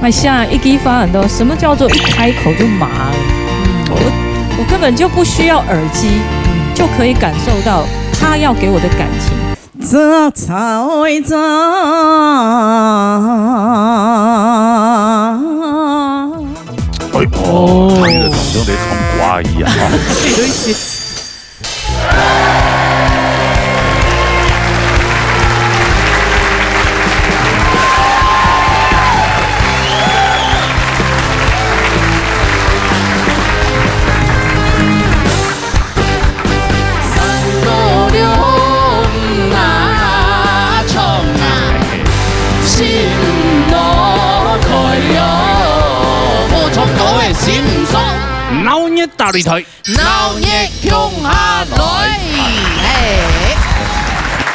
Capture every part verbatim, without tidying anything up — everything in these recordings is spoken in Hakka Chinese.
哎，像一句话很多，什么叫做一开口就麻了？我我根本就不需要耳机，就可以感受到他要给我的感情。这才在。哎哦，唱的好像在唱歌一样。闹热大擂台。 闹热共下來。哎，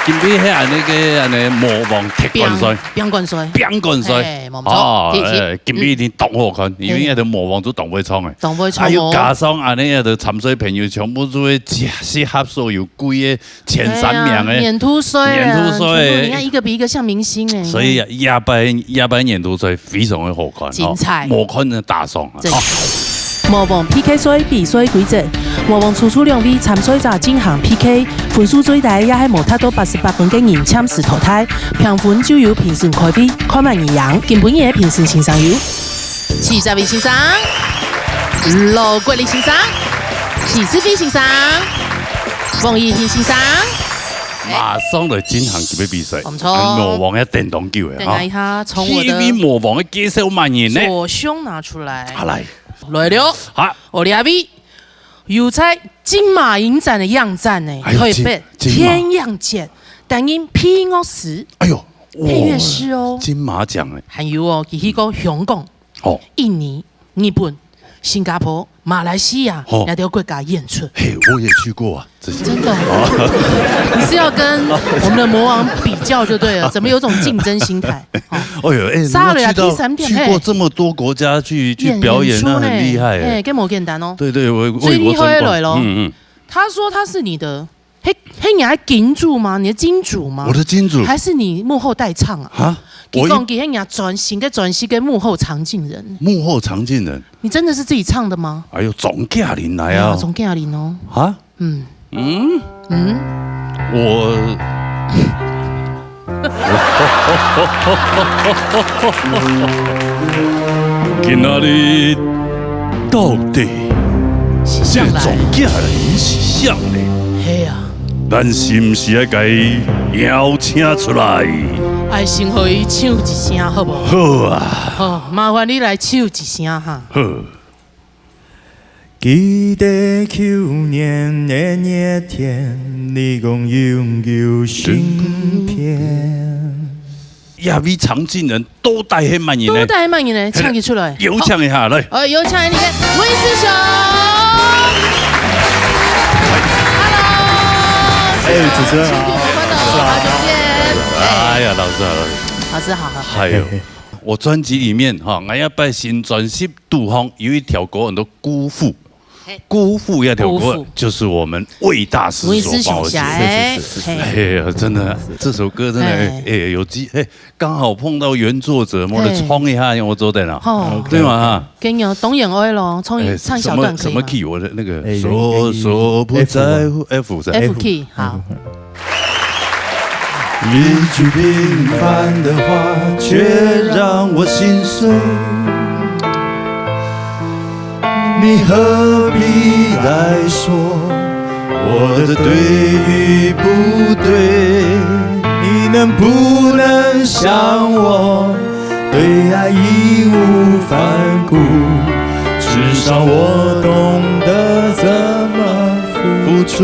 今晡日係恁呢个恁呢魔王踢灌水，冰灌水，冰灌水，哎，無錯。哦，哎，今晡日一定當好看，因為該个魔王就當會唱个，當會唱哦。還有加上恁呢个參賽朋友全部都係集合所有貴个前三名个，哎呀，年度岁啊，年度岁，全部你看一个比一个像明星哎。所以啊，下擺下擺年度岁非常的好看，精彩，無看的打爽啊。 魔王P K赛比赛规则，魔王处处两位参赛者进行P K，分数最低也系无达到八十八分个人暫时淘汰，评分就由评审开会，看嘛你贏。今晡日个评审先生有：徐嘉伟先生、罗国立先生、徐世飞先生、王一hin先生。马上来进行今个比赛，没错，魔王要等当久了哈。等一下，从我的，T V 魔王的介绍蛮严呢。左胸拿出来，好来，来了，好，我两位。 有在金马影展个影展呢，台北天样节担任配乐师，哎呦，配乐师哦，金马奖哎，还有哦，佢去过香港、哦，印尼、日本、新加坡、马来西亚那条国家演出。嘿，我也去过啊，真的，你是要跟我们的魔王比较就对了，怎么有种竞争心态？哎呦，哎，去到去过这么多国家去去表演，那很厉害哎，跟魔简单哦。 对对，我最厉害来了。嗯嗯，他说他是你的，嘿嘿，你还金主吗？你的金主吗？我的金主，还是你幕后代唱啊？啊，我讲给人家专心个专心个幕后常进人，幕后常进人，你真的是自己唱的吗？哎呦，总驾临来啊，总驾临哦。啊，嗯嗯嗯，我。今仔日到底这个总驾人是谁呢？嘿啊，咱是毋是要甲伊邀请出来？哎，先互伊唱一声好无？好啊。好，麻烦你来唱一声哈。好。 记得去年的热天，你讲永久性别。呀，位常进人都带黑蛮人呢，都带黑蛮人呢，唱一出来，有请一下来。哦，有请你的威师兄。Hello，哎，主持人好，好久不见，哎呀，老师好，老师，老师好，还有。 我专辑里面哈，俺要拜新专辑肚項有一条歌很多辜负，辜负那条歌就是我们魏大师所帮我写的。哎呀，真的，这首歌真的，哎，有机，哎，刚好碰到原作者，我来唱一下，我做得了，对吗？哈，跟有董眼爱咯，唱一唱小段可以吗？什么 key？我的那个所所不在乎 F 是 F key，好。 一句平凡的话，却让我心碎。你何必来说我的对与不对？你能不能想我对爱义无反顾？至少我懂得怎么付出。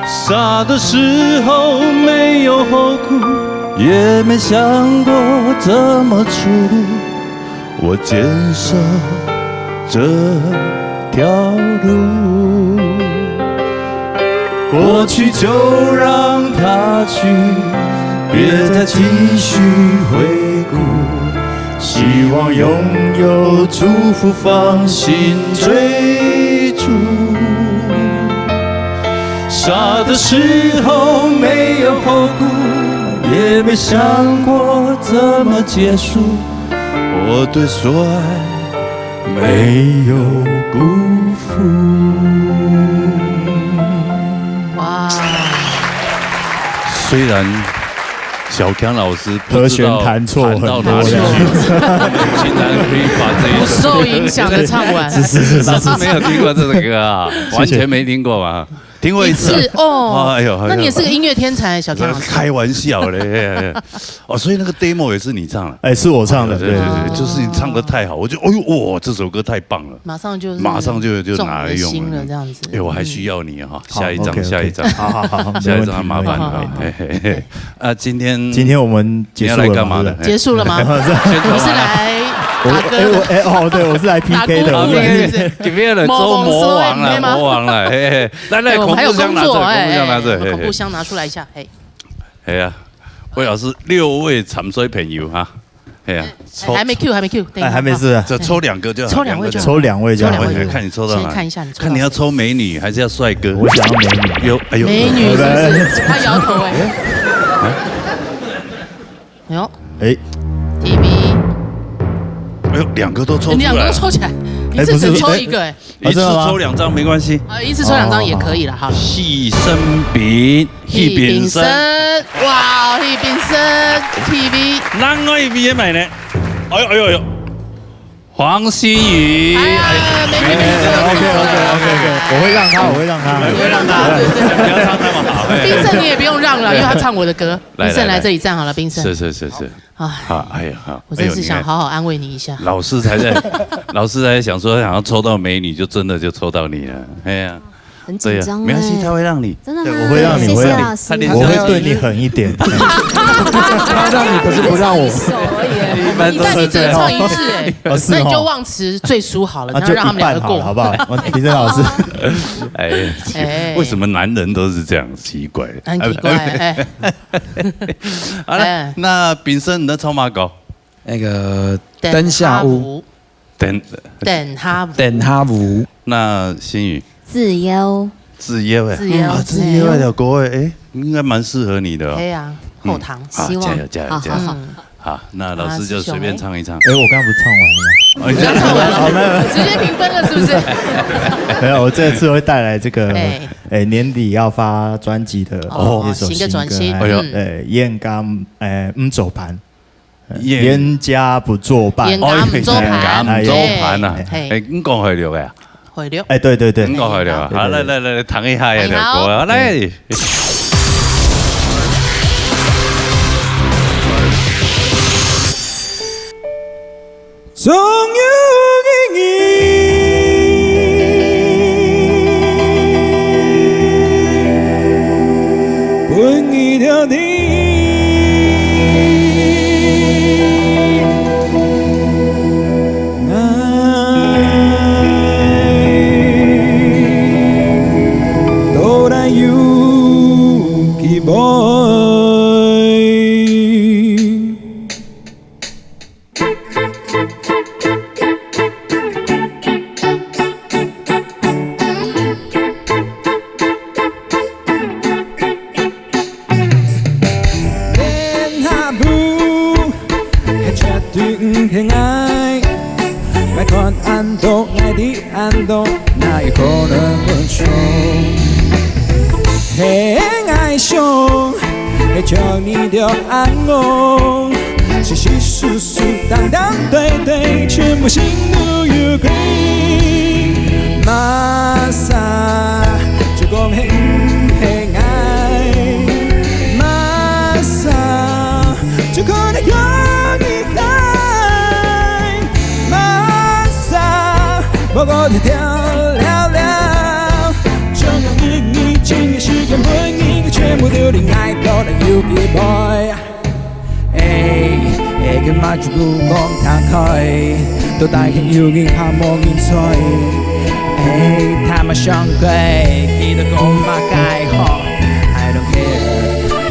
傻的时候没有后顾，也没想过怎么处理。我坚守这条路，过去就让它去，别再继续回顾。 希望拥有祝福，放心追逐。傻的时候没有后顾，也也没想过怎么结束，我对所爱没有辜负。哇，虽然小强老师不和知道弦弹错弹到很多哪里去，这样我们竟然可以把这一不受影响的唱完。是是是是老师没有听过这首歌啊，完全没听过吗？听过一次。一次哦，哎呦，那你也是个音乐天才，小强老师。开玩笑嘞。嘿嘿嘿哦，所以那个 demo 也是你唱的。哎，是我唱的，对对对对对，就是你唱的太好，我就哎呦哇，这首歌太棒了，马上就是马上就就中你的拿来用心了，这样子。哎，我还需要你哈，下一张， OK，OK 下一张，好好好，下一张没问题麻烦没问题了。嘿嘿嘿，啊，今天今天我们结束了嘛你要来干嘛的？对不对结束了吗？先走不是来我打歌的。哎我哎哦，对，我是来 P K 的，打鼓我的是不是？给别人做魔王了，魔王说哎魔王了，嘿嘿，来来，对，我们还有恐怖箱拿出来，工作哎，恐怖箱拿出来，我们恐怖嘿嘿，箱拿出来一下，嘿，哎呀，魏老师六位参赛朋友哈，哎呀，抽还没 Q，还没 Q，等一下哎还没事啊，就抽两个就好，抽两位就好抽两位这样抽两位就好看你抽到哪里，先看一下你抽到看你要抽美女还是要帅哥？我想要美女。有哎呦，美女是不是？他摇头哎。哎呦哎， ，T V，哎呦，两个都抽出来，两个都抽起来，一次只抽一个哎。一次抽两张没关系，啊，一次抽两张也可以了哈。许生平，许炳生，哇，许炳生，T V，另外一位也买呢，哎呦哎呦哎呦，黄心宇，哎呀，美女 OK OK OK OK，我会让他，我会让他。不要让他，对对对。不要唱那么好，哎冰胜你也不用让了，因为他唱我的歌。来冰胜来来来这里站好了，冰胜。是是是是，哎，好，哎呀好，我真是想好好安慰你一下。哎呦你看老师才在，老师才想说想要抽到美女，就真的就抽到你了，哎呀，很对呀，紧张没关系，哎他会让你，真的吗？对我会让你谢谢我会让你老师。他连我会对你狠一点。他让你，可是不让我。手而已。一般都但你只能是这样。唱一次哎，哦是哦那你就忘词最输好了，那然后让他们两个过。就一半好了，好不好？我评审老师，哎，哎为什么男人都是这样？奇怪，很奇怪哎。好了哎，那炳生你的抽马狗，那个等灯下屋，屋，等等下屋，等下屋，那心宇自由，自由哎，自由啊，自由哎，小哥哎，哎，应该蛮适合你的哦。哎呀，后堂。好，希望加油加油加油！好好好。好，那老师就随便唱一唱。哎，我刚刚不是唱完了吗？哦，你这样唱完了。直接评分了，是不是？没有，我这次会带来这个，哎，哎，年底要发专辑的哦一首新的专辑歌哎呦嗯哎，冤家，哎，毋做伴，冤冤家不做伴，冤家毋做伴冤家毋做伴啊！嘿哎，你讲海陆个啊？海陆，哎，对对对你，讲海陆啊？好，来来来来，弹一下呀，哎好来，总有一日，分你的你，我都来有期待。 天下無，係絕對毋係愛。愛看恁多，愛知恁多，哪有可能分手？係愛想，係將你的暗號，是是是是，當當對對，全部心都有鬼。麼儕就講係毋係愛？麼儕 就可能有你在，麼儕無我就跳了了。將有意義、真的時間分你，全部都你愛到了有機會。哎，哎，今晚就不講打開，到底係有人還無人在？哎，他們想過，佢都講麼个好？I don't care,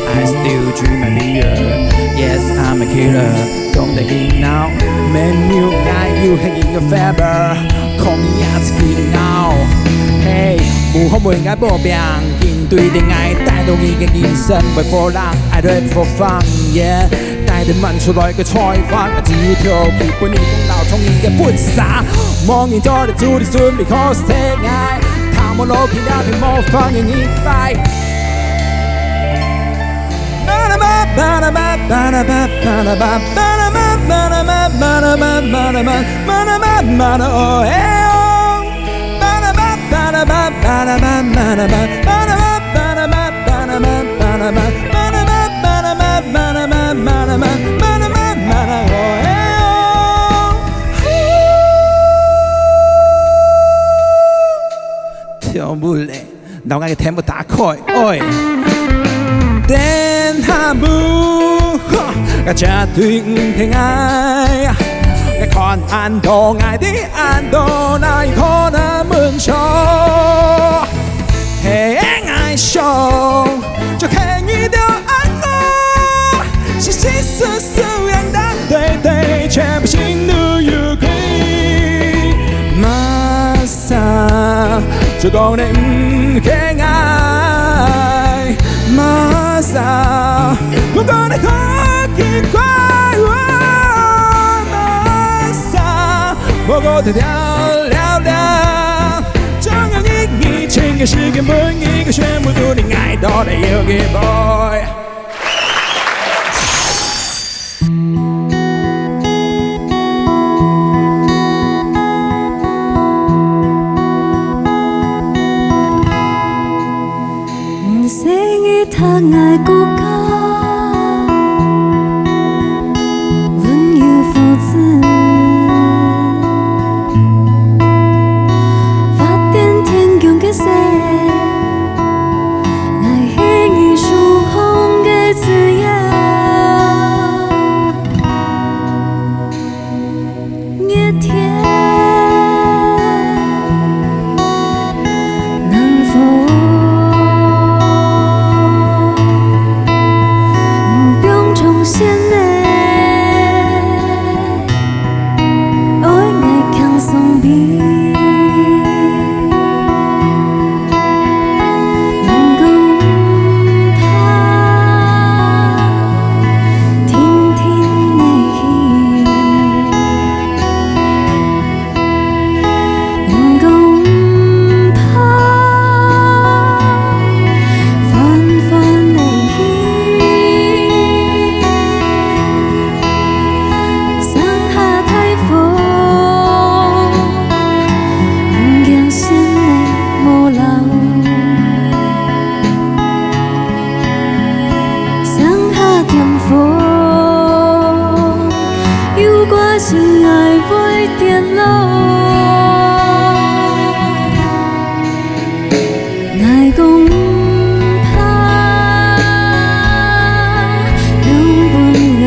I still dream a million. Yes, I'm a killer. 講得緊鬧，沒有愛，有係一個 fever。講你也自己鬧。嘿，無好問𠊎無病，緊對戀愛帶到你个人生會波浪，I do it for fun。耶，帶等滿出來个菜花，只有跳起本人講老中意个本色。望你做得主力準備好勢，愛聽無落去了，莫放你一擺。跳舞咧，摎𠊎个天幕打開，喂！天下無，哈，𠊎絕對毋係𠊎。𠊎看恁多，𠊎知恁多，哪有可能問錯？係𠊎想，就係你兜恁多，是是是是，樣樣對對，全部心都有鬼。Masa，就講你毋係𠊎。Masa，不過你好奇怪，Masa。 無過得了了了，總有一日，整個世界每一個全部都你愛到的有個boy。毋使你讀𠊎國家，阮有父子，發展天弓个事，𠊎係你手項个子爺。 熱天，冷風，放長線仔，愛𠊎囥上邊。 能夠毋怕，定定來去。能夠毋怕，歡歡來去。 上下大風，毋驚線仔無留。上下點風，有掛心愛會跌落。 𠊎講毋怕，放分𠊎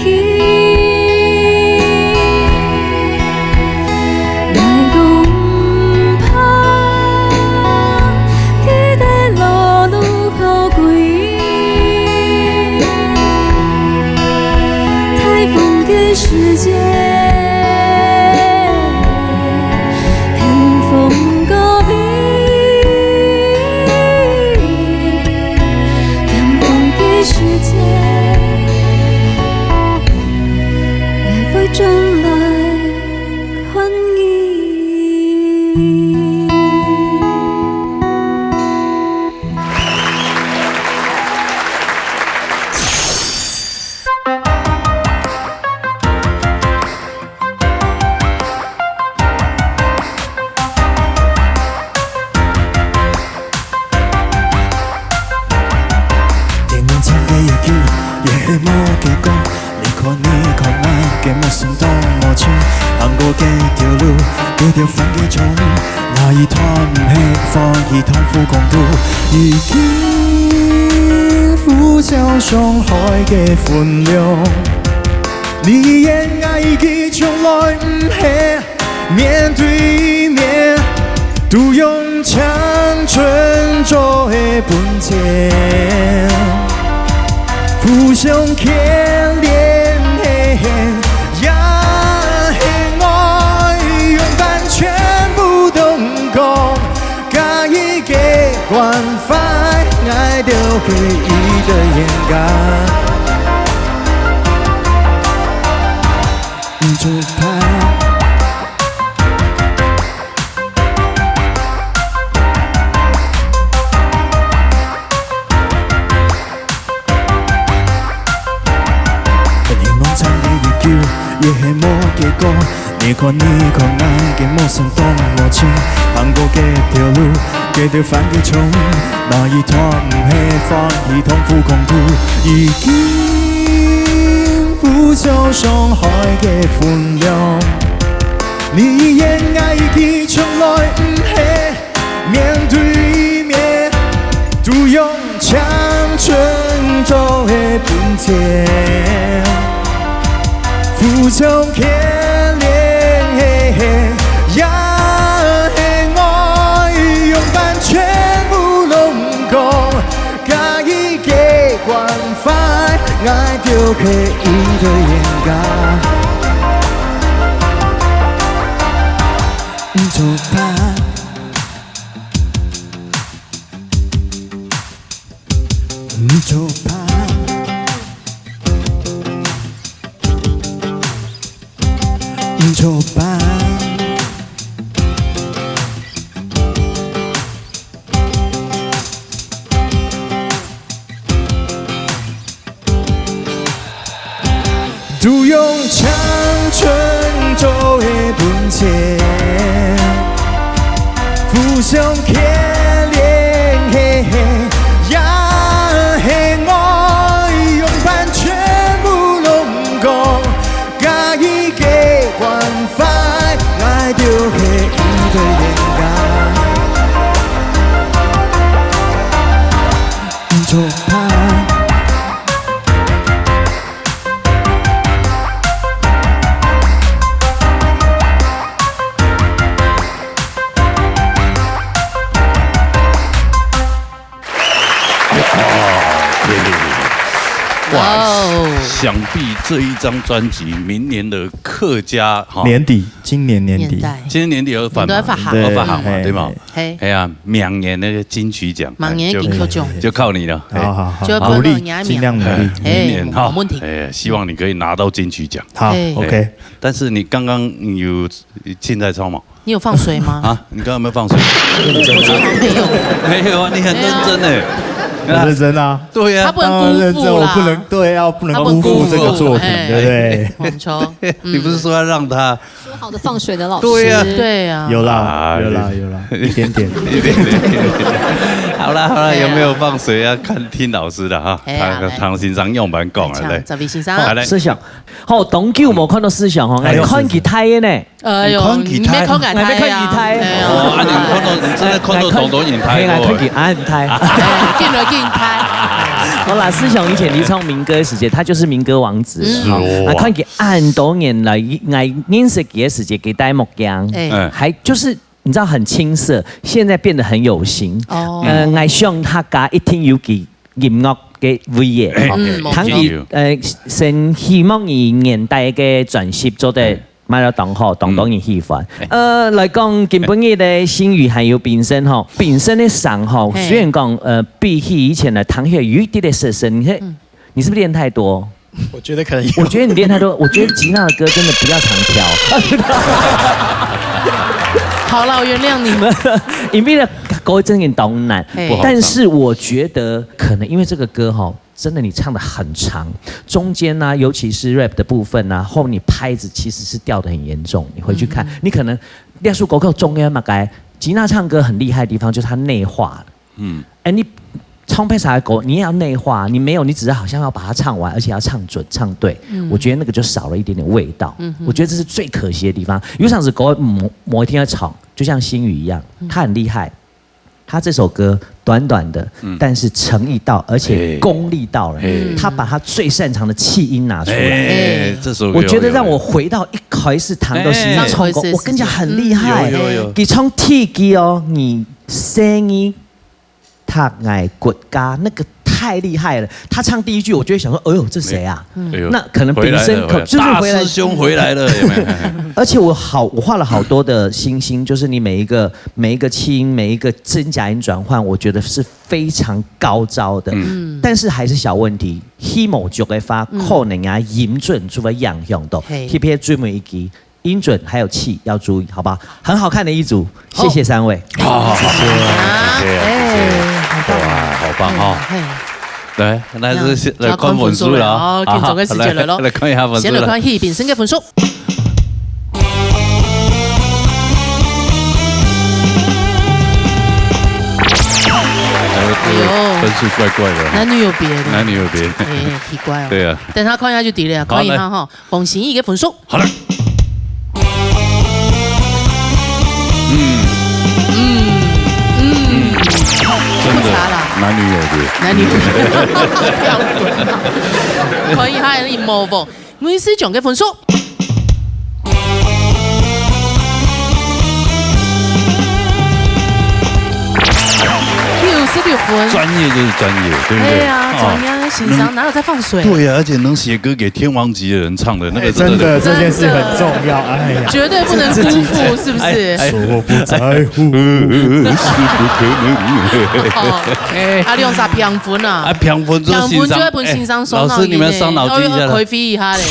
去。𠊎講毋怕，記得老路好歸。颱風个時節， 天風高飛，天風个時節，𠊎會轉來看你。 天光長个夜去，也係無結果。你看你看𠊎，个目神當無清，行過个條路，兜兜翻个窗，哪一段毋係歡喜痛苦共度，已經互相傷害个分量。你演𠊎，佢從來毋係 面對面，都用青春做个本錢。互相牽連，也係愛勇敢，全部都講，加一个關懷，𠊎兜係一个眼光。做伴。你望穿你个久，也係無結果。你看，你看，𠊎个目神當無情，行過个條路，个條番个蟲，哪一段毋係放一段苦空苦，已經互相傷害个分量。你演愛个從來毋係 面對面，都用青春做个本錢，互相牽連，也係愛用完全部攏講，加一个關懷，愛就係一个冤家。做伴。 做伴，做伴。都用青春做个本錢，互相牽連，也係愛用完全部攏講，加一个關懷，愛就係一个冤家。做伴。 哇哦，想必这一张专辑，明年的客家哈，年底，今年年底，年代，今年年底要发嘛，年底要发行要发行嘛，对对吗？嘿，哎呀，明年那个金曲奖，明年金曲奖哎就就靠你了。哎好好好，就要努力看到，尽量努力。哎明年哈没问题，哎，希望你可以拿到金曲奖。好哎，OK，但是你刚刚有现在唱吗？你有放水吗？啊，你刚刚有没有放水？我觉得好像没有。没有啊，你很认真哎。我认真啊。对呀他，不当然认真，能辜负啦。我不能，对啊，我不能辜他不能辜负负这个作品，哎对不对？没错，你不是说要让他说好的放水的老师，对呀有啦，啊有啦，有啦，一点点。好啦好啦，哎呀有没有放水啊？看听老师的哈，哎呀他唐先生样板讲了嘞。这位先生，好来，思想，好，當久無看到思想吼，哎呦𠊎看佢大个呢，哎呦，你看佢大你没看佢大哦，啊，你看到你真的看到懂懂眼係，𠊎看开佢恁大。进来进来，好啦，思想以前你唱民歌的時節，他就是民歌王子。嗯是哦啊，看佢恁多年來，𠊎認識佢的時節，佢戴目鏡，哎，嗯，還就是你知道很青澀，現在變得很有型。哦，呃，𠊎想客家一定有佢音樂个味耶。嗯，有唐吉，呃，先希望你年代个專輯做得賣到當好，當多人喜歡。呃，來講今晡日个新宇還有炳生吼，炳生个聲吼，嘿雖然講呃比起以前來聽起來有一點點失聲，你看，你是不是練太多？我觉得可能有。我觉得你练太多，我觉得吉娜的歌真的不要常挑，好了，我原谅你。因为呢，歌真的当难嘿不好。但是我觉得可能因为这个歌哈，真的你唱的很长，中间呢，尤其是 rap 的部分呢，后面你拍子其实是掉的很严重。你回去看，你可能那首歌曲中间嘛，该吉娜唱歌很厉害的地方就是她内化了。嗯，哎，你唱别啥的歌，你也要内化，你没有，你只是好像要把它唱完，而且要唱准、唱对。我觉得那个就少了一点点味道。我觉得这是最可惜的地方。有场子歌，嗯，我一定要唱，就像星宇一样，他很厉害。他这首歌短短的，但是诚意到，而且功力到了。他把他最擅长的气音拿出来。哎，这首歌我觉得让我回到一开始谈到西藏唱歌，哎我跟你讲很厉害。有有有你唱 T G 哦，你声音，他爱国家那个太太厉害了。他唱第一句，我就會想說，哎呦，這誰啊？哎呦，那可能本身可-，回來了，就是回來。大師兄回來了，有沒有？而且我好，我花了好多的心心，就是你每一個，每一個氣音，每一個真假音轉換，我覺得是非常高招的。嗯。但是還是小問題，起無足个話，嗯。可能啊，音準就會影響到。嘿。特別最尾一句，音準還有氣要注意，好不好？很好看的一組，好。謝謝三位。好，好，好。謝謝，謝謝，謝謝。哎，好棒。哇，好棒哦。嗯，嘿。來，那就是來看分數了哦。好，緊張个時間來咯。啊，來，來看一下分數了。先來看許品生个分數。哎呦，哎呦。分數怪怪的。男女有別的。男女有別。哎，奇怪哦。對啊。等下看一下就知了，好，看一下哈。來。 王心怡个分數。好了。嗯。嗯，嗯。嗯，真的，不差啦。男女有別。男女有別。標準。可以，哈，你模仿。梅师兄个分數。 九十六分。專業就是專業，對不對？對啊，哦。專業欣賞，嗯。哪有在放水？對啊，而且能寫歌給天王級的人唱的，那個真的，真的。這件事很重要，哎呀。絕對不能辜負，是不是？哎，哎。說不在乎。是不可能。哦，哎。啊，你用啥評分啊？啊，評分就是欣賞。評分就會分欣賞收到一下呢。哎，老師，你們傷腦筋一下啦。要不要開飛一下嘞？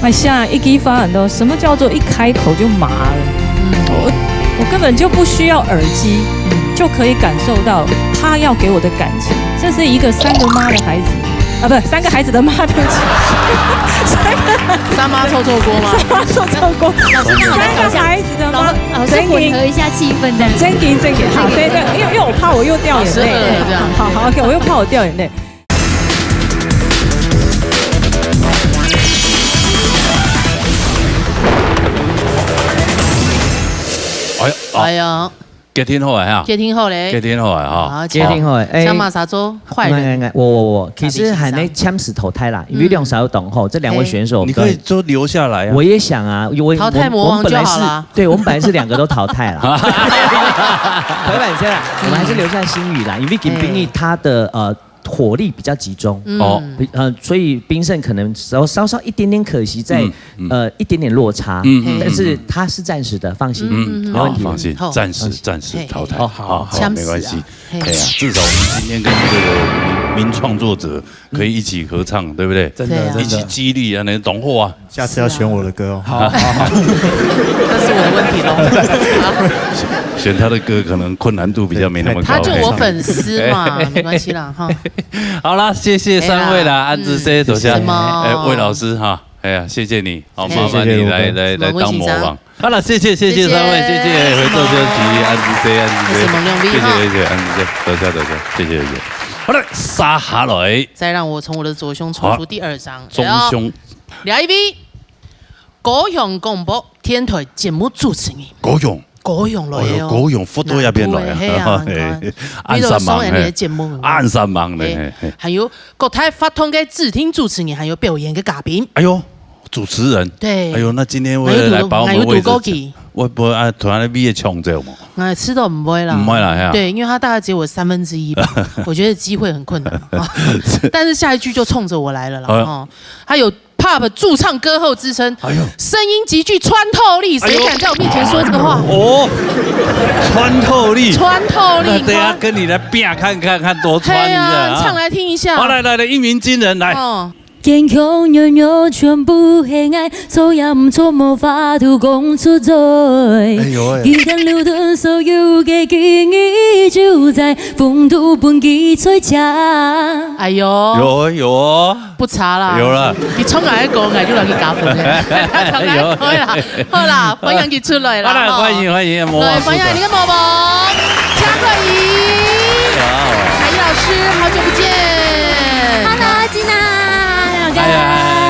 哎呀，一枝花很多，什麼叫做一開口就麻了？嗯。我，我根本就不需要耳機，嗯。就可以感受到他要給我的感情。這是一個三個媽的孩子，啊，不，三個孩子的媽，對不起。三個三媽臭臭鍋嗎？三媽臭臭鍋。老師，那好，三個孩子的媽。老，老師混合一下氣氛這樣。正經，正經，好，對，對，因為，因為我怕我又掉眼淚。老師餓了這樣。好，好，OK，我又怕我掉眼淚。 哎呀，哦，哎呀，決定好了哈。決定好咧。決定好了哈。好，決定好了，哎。請麼儕做壞人？哎，哎，哎，我，我，我，其實還能暫時淘汰啦，因為兩儕有當好，嗯。這兩位選手，哎。你可以都留下來啊。我也想啊，我，淘汰魔王就好了。我們，我們本來是，對，我們本來是兩個都淘汰了。回來一下啦，我們還是留下心宇啦，因為今天他的，哎。呃， 火力比較集中。嗯。哦。比-，呃，所以檳勝可能稍-，稍稍一點點可惜在，嗯，嗯。呃，一點點落差。嗯，嗯，嗯，但是他是暫時的，放心，嗯，嗯，嗯。沒問題。好，放心，好。暫時，暫時淘汰。嘿。好，好，好，沒關係。嗆死啊。嘿。哎呀，至少我們今天跟這個名，名創作者可以一起合唱，對不對？真的，對啊。真的。一起激勵啊，那個懂貨啊。 下次要選我的歌哦。好，好，好。這是我的問題咯。選，選他的歌可能困難度比較沒那麼高。他就我粉絲嘛，沒關係啦，哈。好啦，謝謝三位啦，哎呀，安之C，嗯，多謝，什麼？哎，魏老師哈，哎呀，謝謝你，好，謝謝，麻煩你來，謝謝，來，來當魔王。好了，謝謝，謝謝三位，謝謝，謝謝，合作休息，安之C，安之C，什麼兩位哈？謝謝，謝謝，安之C，多謝，多謝，謝謝，謝謝。好了，接下來，再讓我從我的左胸抽出第二張。好，左胸。哎呦，來一位。 高雄廣播電台節目主持人。高雄？高雄來哦。哎喲，高雄，福島那邊來啊。南部的，嘿啊，你看。嘿，暗殺忙，你都上人家的節目，嘿。暗殺忙呢，嘿，嘿，嘿。還有各大活動的指定主持人，還有表演的嘉賓。哎喲，主持人。對。哎喲，那今天會來把我們位置搶，還有賭，還有賭枸杞。會不會啊，突然被搶走嘛？哎，這都毋會啦。毋會啦，嘿啊。對，因為他大概只有我三分之一吧，我覺得機會很困難。但是下一句就衝著我來了啦，哎喲。哦。他有 Pop 駐唱歌后之稱，哎喲。聲音極具穿透力，哎喲。誰敢在我面前說這個話？哦，穿透力。穿透力，那等一下跟你來比看看，看多穿一下啊。嘿啊，唱來聽一下。好，來，來，來，一鳴驚人，來。哦。堅強軟弱全部係愛，做也毋做，無法度講出嘴。哎喲喂。一旦留等所有的記憶，就在風度分佢吹走。哎喲。有哦，有哦。 不差啦。有啦。你唱𠊎个歌，𠊎就來去加分咧。唱𠊎个歌啦。好啦，歡迎佢出來啦，好啦，吼。歡迎，歡迎，來，歡迎你个魔王，張慧儀。哎呀。海怡老師，好久不見。Hello，金娜，大家好。哎呀，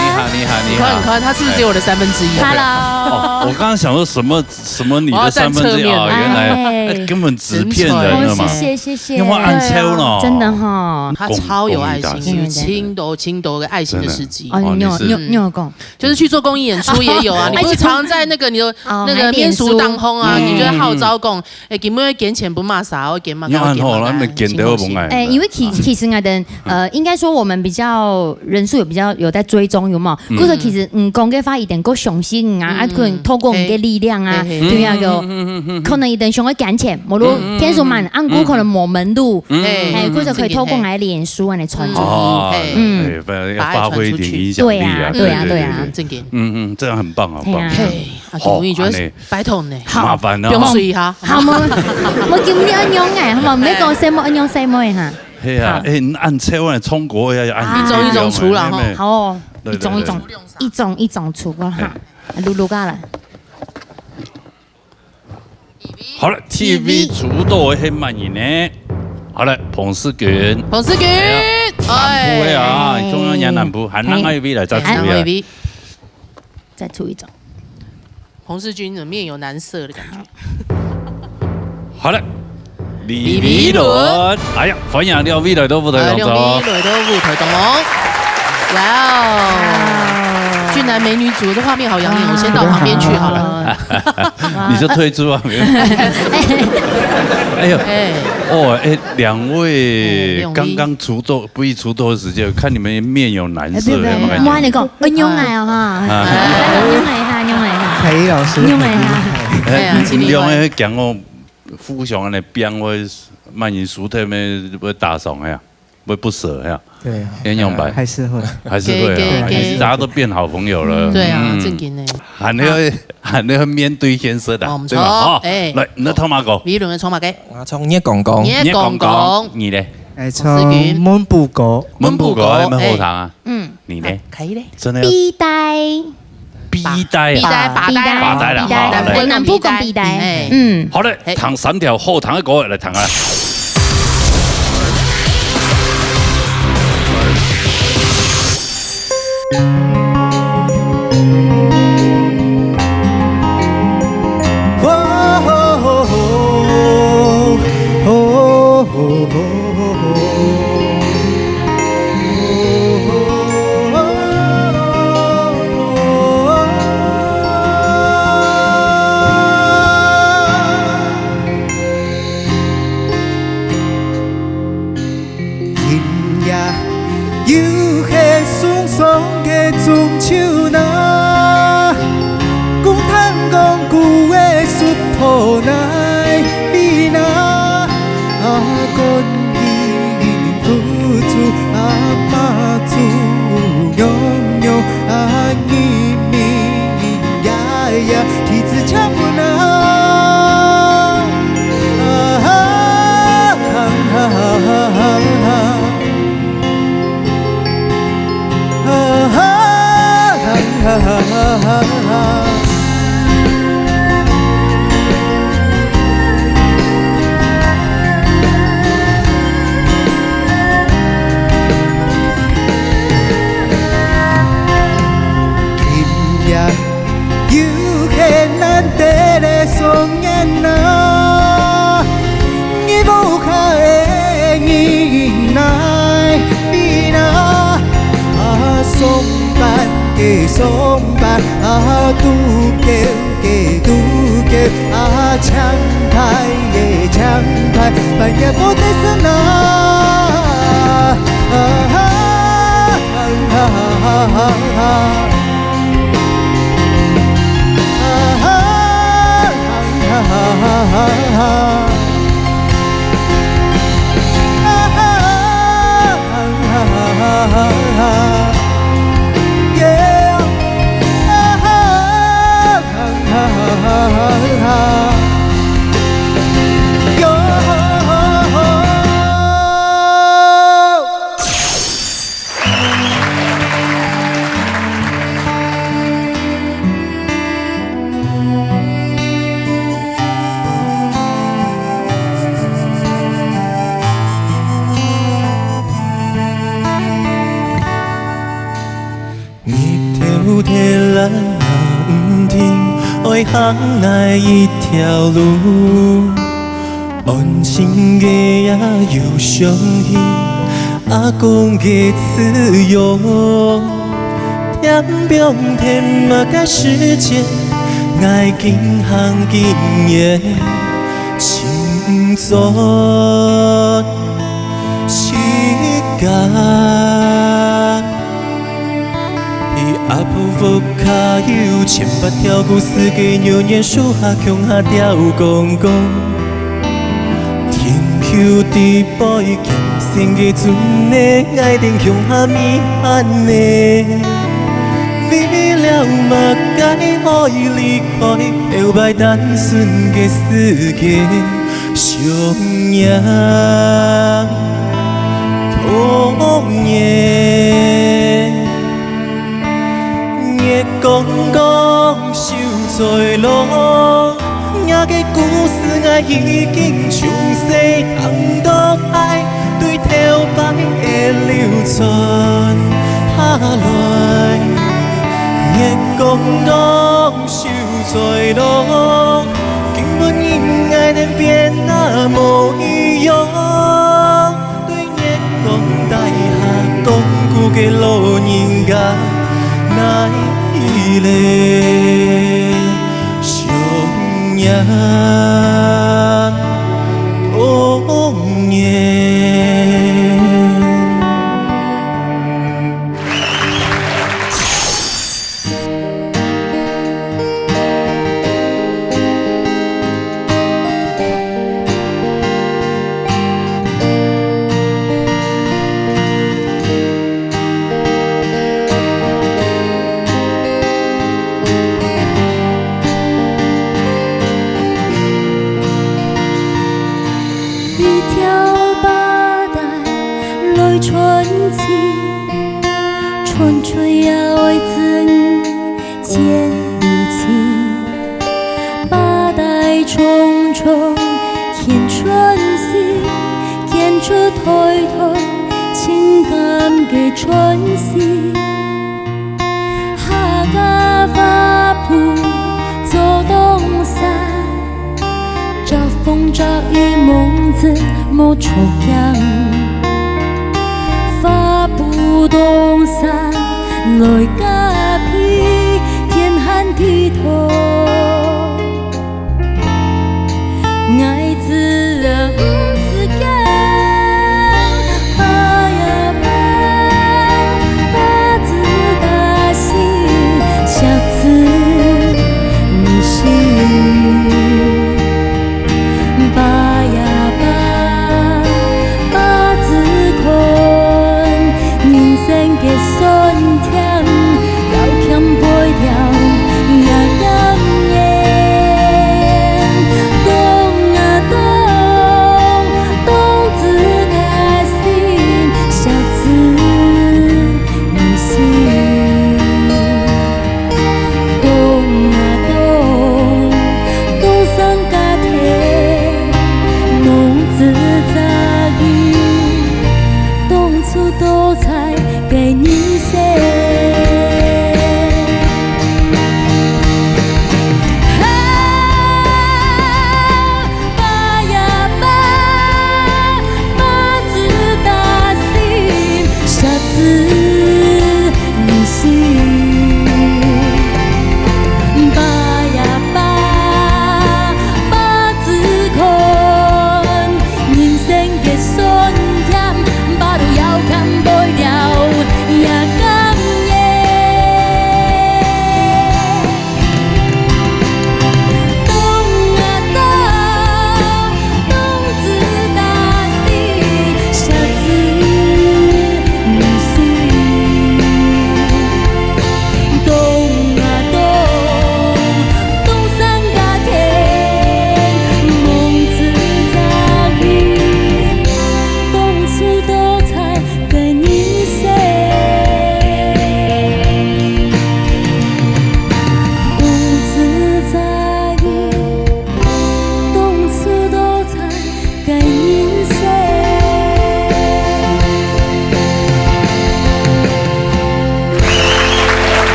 你好，你好，你看，你看，他是不是只有我的三分之一啊？Hello。哦，我刚刚想说什么什么你的三分之一啊，我要站侧面。原来哎哎根本只骗人的嘛。哦，谢谢谢谢。你有没有按车呢？真的哈。他超有爱心，公益大使有青豆青豆的爱心的事迹。哦，哦你是你有你有你有讲。就是去做公益演出也有啊，你不是常在那个你的哦那个民俗当中啊，嗯你就会号召讲，哎，今晡日捐钱分嘛啥，我捐嘛，你看吼，我捐嘛咱们捐得有分哎。哎，因为其其实啊，等呃，应该说我们比较人数有比较有在追踪，有没有？故所其实嗯，讲个话一点够雄心啊，啊，可能透过我们的力量啊，嘿嘿对啊，有可能一点想要感情，无论天数满，按顾可能某门路，哎哎，故所可以透过来脸书啊来传出去。哦，哎嗯，哎，要发挥一点影响力啊，对啊对啊对啊嗯，正经。嗯嗯，这样很棒，好棒。哎呀嘿，啊，好我们觉得安呢拜托呢，好麻烦哦不用睡哈。好，我我今天安样哎，好不好？没讲什么安样什么哈。嘿啊，哎，你按车我的中国要按一种一种出了哈好哦，对一种一种一种一种出过哈，录录下来。好了，T V主导的黑曼影呢？好了，彭世君，彭世君，南部的啊，哎中央沿南部，还南海位来再出呀。南海位，再出一种。彭世君的面有难色的感觉。好了，李维伦，哎呀，欢迎你，未来都不得哎，动六米作。雷都舞台动哦。哇哦！俊男美女组，这画面好养眼，我先到旁边去好了。你就退出啊，没有。哎呦，哎，哦，哎，两位两位刚刚出道，不易出道的时间，看你们面有难色，哎，不要不要，有没有感觉？我跟你讲，我用来哦哈，用来哈，用来哈，凯伊老师，用来哈。哎呀，你两个讲哦，互相的变会慢慢输，特别会打爽呀，会不舍呀，对，先用白，还是会。还是会啊，给给给大家都变好朋友了。对啊，嗯正经呢。还要还要面对现实的哦，对吧？好好，哎来，你的头马狗，李伦的冲马给，我从热公公你，也讲讲，你嘞？哎，世君从门布狗，门布狗还没后堂啊？嗯，你呢？可以嘞。真的皮带，皮带啊？皮带，把带，把带啦皮带，好嘞南部讲皮带。哎，嗯，好嘞，嘿唱三条后堂的歌来唱啊。今夜又係送爽个中秋呐，公聽講古个叔婆哪位哪，啊，觀音佛祖啊，媽祖娘娘啊，你明呀呀，弟子請問啊。 今夜 又係難得个雙眼啊，你屋下个人哪位哪，啊，上班个上班，啊，拄噭个拄噭，啊，請牌个請牌，半夜無得睡啊。 Yeah. 行𠊎一條路，安靜个也有傷心，阿公个慈容，天邊天麼个世界，𠊎緊行緊遠，尋轉自家。 在阿婆屋下有千百條故事个牛年，樹下共下吊槓槓。天后在背，艱辛个陣仔，𠊎等共下咪喊呢。為了麼个愛離開，頭擺單純个世界。 想念童年。月光光，手在落，若个故事𠊎已經從細聽到大，對頭擺个流傳下來。月光光， 手在落，今晡日𠊎等變啊無一樣。對月光底下講古个老人家哪位咧？想念童年。 一條縑帶來傳情， 傳出也愛子女間有情，縑帶重重牽傳心，牽出代代情感个傳承。客家花布做東山， 遮風遮雨，望仔莫著驚。花布東山來加被，天寒地凍。𠊎子啊毋使驚， 縑呀縑，縑子打新，惜子你心。縑呀縑，縑子看，人生个酸甜，也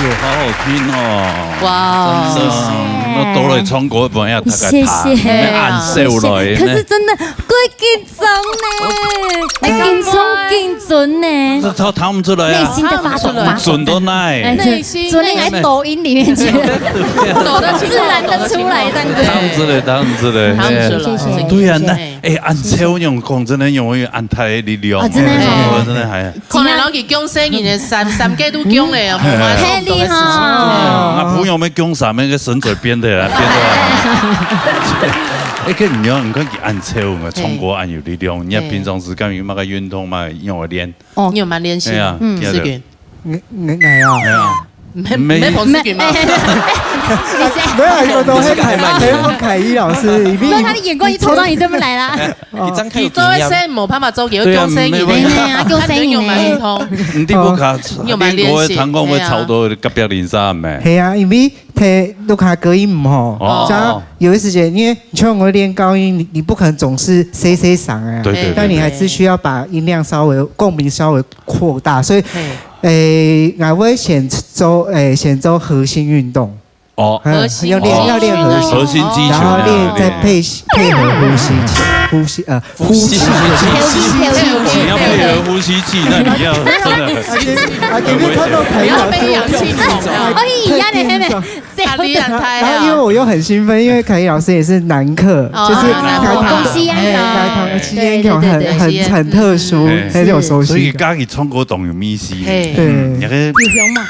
有好好听哦。哇，真的，那都来唱歌，不然要大概谢谢。弹，那按手来呢。可是真的，过紧张呢，哎，紧张紧张呢，这唱唱不出来啊，内心的发抖，发抖。准到哪？哎，内心准，准那个抖音里面去，抖得自然的出来这样子。唱出来，唱出来，唱出来。谢谢，对啊，那谢谢。哎，按手用讲，真的用按太力量，啊，真的哦。哎，真的还。 可能老弟降生人的三，三个都降了，無法做个事情。嘿，厲害。啊，不用，我们降三个个身材变的啦，变的啦。哎，跟你讲，你看你按跳舞嘛，唱歌按有力量，你看平常时干有那个运动嘛，用个练。哦，你有蛮练习，哎呀，嗯，是的。是的。你你你啊？哎呀，没没没捧自己吗？没有，我都会凯，很凯一老师，一定。那他的眼光一投到你这边来啦。 一张开有经验。你做一些無辦法做，佢會降生你呢。對啊，沒辦法。哎呀，降生你呢。看你有沒有運動。你都不卡，你有沒有練習？連我的糖果會炒到隔壁鄰舍咩？係啊，因為佢錄下隔音唔好，哦。像有一時間，因為像我練高音，你你不可能總是塞塞嗓啊，對對對對。但你還是需要把音量稍微共鳴稍微擴大，所以，嘿。誒，我會選做誒選做核心運動。 哦，嗯，核心要練要練核心，核心肌群啊，然後練再配配合呼吸器，呼吸呃呼吸器，你要配合呼吸器，那你要真的很，啊，今天看到凯一老師，不要被氧气迷走。哎呀，你还没，太厉害了。然後因為我又很興奮，因為凱一老師也是男客，哦，就是男客。男客，恭喜啊！哎，男客，七天很很特殊，對，很有熟悉感。所以剛你唱歌懂有意思，嘿。對。嗯，那個有香嘛？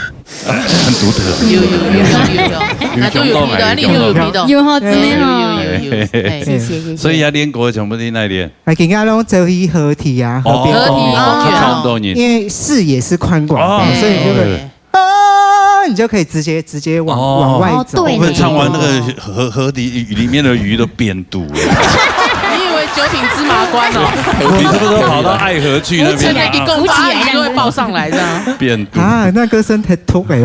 很獨特。有有有有有有，那都有鼻的，你有鼻的。有哈，真的哈。有有有有，哎，謝謝謝謝。所以要練歌全部在那練。啊，今天攏走去合體啊，哦，合體音樂。差不多呢。因為視野是寬廣的，哦，所以就會，對。啊，你就可以直接直接往哦，往外走。哦，對呢。我們唱完那個合合體，裡面的魚都變肚了。你以為九品芝麻官哦？你是不是都跑到愛河去那邊啊？浮起來，浮起來，魚都會抱上來這樣。變肚。啊，那歌聲太 痛欸。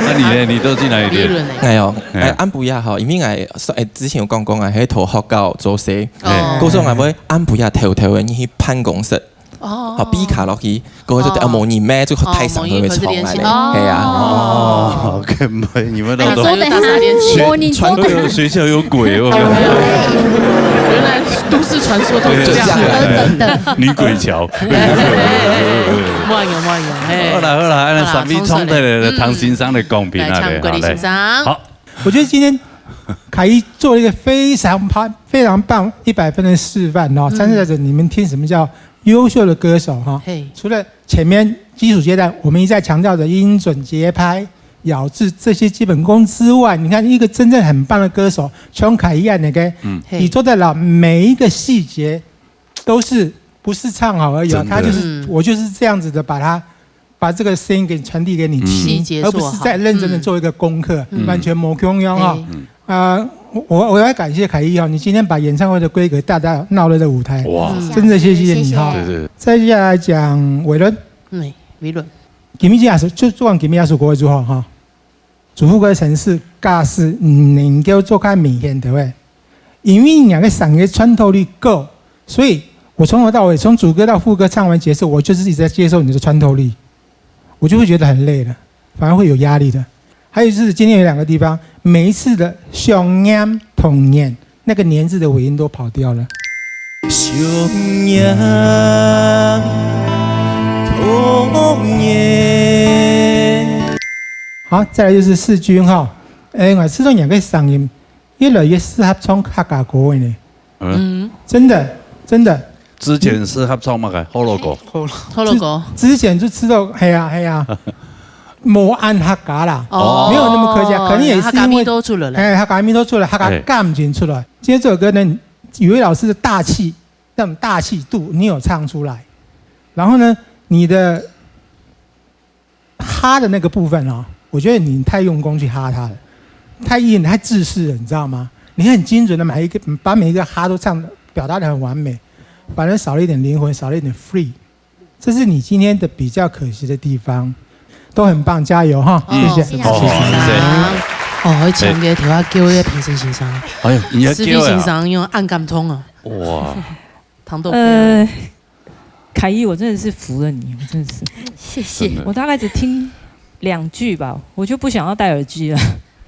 那你呢？你都去哪裡練？理論欸。哎喲，哎。哎，暗晡夜吼，因為𠊎，哎，之前有講過，𠊎係讀學校做事，哦。故所𠊎會暗晡夜偷偷个去辦公室，哦。吼，閉卡落去，過後就，哦。啊，無人咩，就大聲就會唱來了，哦。係啊。哦，根本你們都哎，你做得很，學，你做得很。傳說學校有鬼哦。原來都市傳說都是這樣。就這樣來的。真的。女鬼橋。 莫用，莫用，嘿。好啦，好啦，恁樣好啦，三位唱得來，嗯。唐先生來講評啊，來，唱歌的先生。好。我覺得今天凱一做了一個非常棒、非常棒、一百分的示範哦。嗯。參賽者，你們聽什麼叫優秀的歌手哈？嘿。除了前面基礎階段，我們一再強調的音準、節拍、咬字這些基本功之外，你看一個真正很棒的歌手，像凱一恁樣个，嗯。嘿。你做得了每一個細節， 都是不是唱好而已啊，真的。他就是，嗯。我就是這樣子的把它，把這個聲音給傳遞給你聽，嗯。細節做好。而不是在認真地做一個功課，嗯。完全無共樣啊。哎。啊，我，我，我要感謝凱一哦，你今天把演唱會的規格大大鬧了這舞台，哇。嗯。真的謝謝你哈。謝謝。對，對。再下來講偉倫。嗯，偉倫。今日這首，就，就講今日這首歌就好哈。 祝福各位城市，假使你能夠做較明顯，對不對？因為你个聲音穿透力夠，所以我從頭到尾，從主歌到副歌唱完結束，我就是一直在接受你的穿透力，我就會覺得很累了，反而會有壓力的。還有就是今天有兩個地方，每一次的想念童年， 那個年字的尾音都跑掉了。想念童年。好，再來就是世鈞哈，哎，𠊎試著你个聲音越來越適合唱客家歌了呢。嗯。真的，真的。之前適合唱麼个？學老歌。學老歌。之前就知道，嘿呀，嘿呀。 無恁客家啦，哦。沒有那麼客家，可能也是因為客家味道出來了。哎，客家味道出來，客家感情出來。哎。今天這首歌呢，雨薇老師的大氣，那種大氣度，你有唱出來。然後呢，你的哈的那個部分哦，我覺得你太用功去哈它了，太硬，太制式了，你知道嗎？你很精準的每一個，把每一個哈都唱，表達得很完美，反而少了一點靈魂，少了一點free。 這是你今天的比較可惜的地方，都很棒，加油哈，哦，謝謝。謝謝，謝謝。哦，我強烈替我叫一個評審先生，哎喲，你要叫啊？評審先生用按感通啊，哇，糖豆。呃，凱一，我真的是服了你，我真的是，謝謝。真的。我大概只聽两句吧，我就不想要戴耳机了。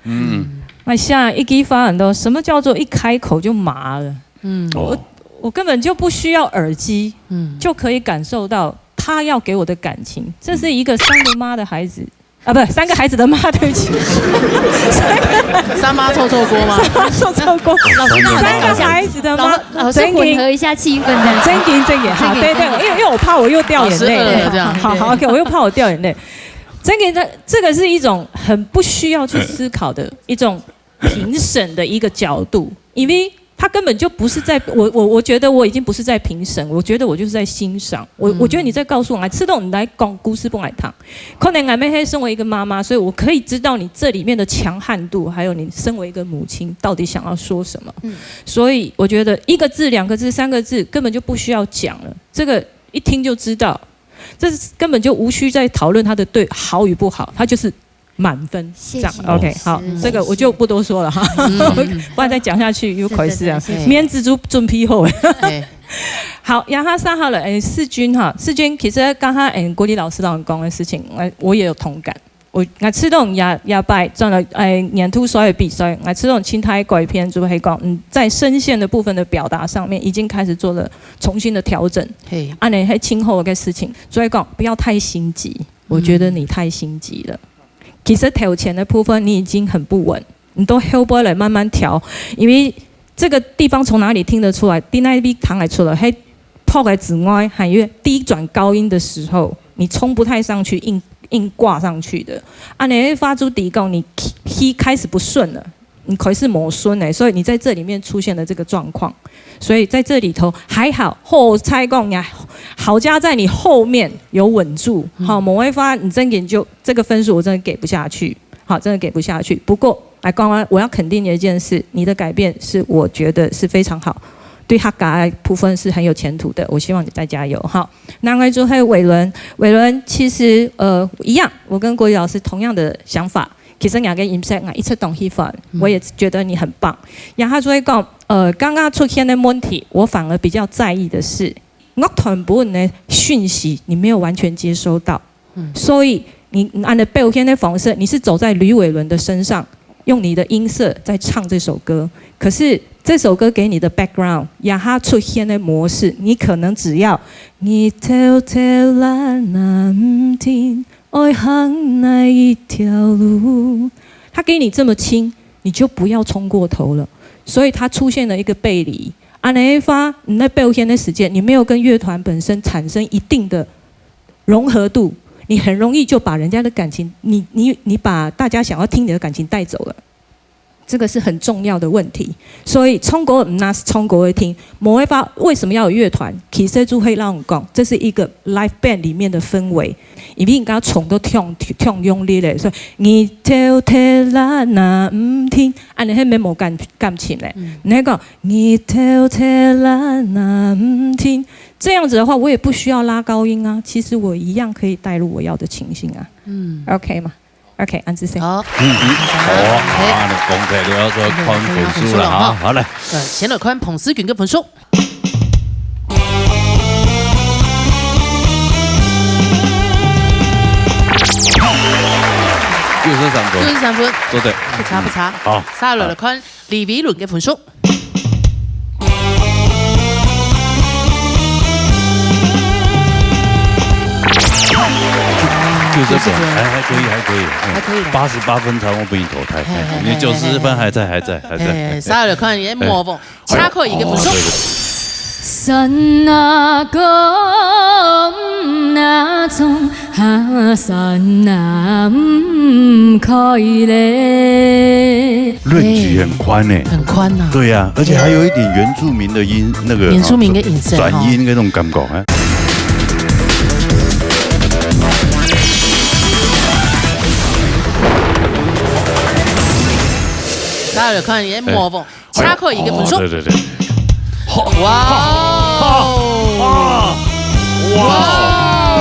嗯，那下一句话很多，什么叫做一开口就麻了？嗯，哦，我根本就不需要耳机，嗯，就可以感受到他要给我的感情。这是一个三个妈的孩子，啊，不，三个孩子的妈，对不起，三妈臭臭锅吗？三妈臭臭锅，三个孩子的妈，老师混合一下气氛这样。真的真的，好，对对，因为因为我怕我又掉眼泪，这样，好好 OK，我又怕我掉眼泪。真的，这这个是一种很不需要去思考的一种评审的一个角度，因为他根本就不是在我我我觉得我已经不是在评审，我觉得我就是在欣赏。我我觉得你在告诉我，哎，吃东西来讲故事不来谈。可能俺妹黑身为一个妈妈，所以我可以知道你这里面的强悍度，还有你身为一个母亲到底想要说什么。嗯，所以我觉得一个字、两个字、三个字根本就不需要讲了，这个一听就知道。这根本就无需再讨论他的对好与不好，他就是满分。这样 OK，好，这个我就不多说了哈，不然再讲下去又亏死啊。面子就准备好。好，然后三号了，哎，世钧哈，世钧其实刚刚哎，国立老师老讲的事情，我我也有同感。我我知道也也拜转了哎年度所有比赛，我知道青苔改编就会讲，嗯，在声线的部分的表达上面已经开始做了重新的调整。嘿，啊，那还今后的事情，所以讲不要太心急。我觉得你太心急了。其实调前的部分你已经很不稳，你都后背来慢慢调，因为这个地方从哪里听得出来？第那一笔糖来出了，还泡个紫外，还有低转高音的时候，你冲不太上去，硬硬挂上去的。啊，你会发出低讲，你一开始不顺了。你开始磨损了，所以你在这里面出现了这个状况。所以在这里头还好，后拆供呀，好加在你后面有稳住，好，某一发你真点就这个分数我真的给不下去，好，真的给不下去。不过来刚刚我要肯定的一件事，你的改变是我觉得是非常好，对他改部分是很有前途的，我希望你再加油哈。另外就还有伟伦，伟伦其实呃一样，我跟国语老师同样的想法。其实两个音色啊，一直懂喜欢，我也觉得你很棒。然后所以讲，呃，刚刚出现的问题，我反而比较在意的是，我团部的讯息你没有完全接收到，所以你按的表现的方式，你是走在吕伟伦的身上，用你的音色在唱这首歌。可是这首歌给你的 background，然后出现的模式，你可能只要你偷偷懒啊，嗯，听。 爱行哪一条路？他给你这么轻，你就不要冲过头了。所以他出现了一个背离。安尼个话，你在表现的时间，你没有跟乐团本身产生一定的融合度，你很容易就把人家的感情，你你你把大家想要听你的感情带走了。 这个是很重要的问题。所以唱歌毋單是唱歌个听，無个話為什麼要有樂團？其實就會讓我講，這是一個 live band 裡面的氛圍。因為人家唱到忒忒用力咧，所以你偷偷啦那毋聽，安尼係無感感情咧。你還講你偷偷啦那毋聽，這樣子的話，我也不需要拉高音啊，其實我一樣可以帶入我要的情緒啊。嗯，OK 嗎？ OK，恁仔細。好，嗯嗯，好啊，好啊，你講起來了，就看分數了哈，好來。先來看彭思君个分數。六十三分，六十三分，做得，不差不差。好，下來來看李維倫个分數。 九十分，还还可以，还可以，还可以，八十八分差不多被你淘汰，你九十分还在，还在，还在。哎，啥了？看你模仿，恰克一个分数。论据很宽呢，很宽呐。对呀，而且还有一点原住民的音，那个原住民的音色，转音那种感觉，哎。 大家有看，也模仿，恰克一个分数。对对对。哇哦！哇哦！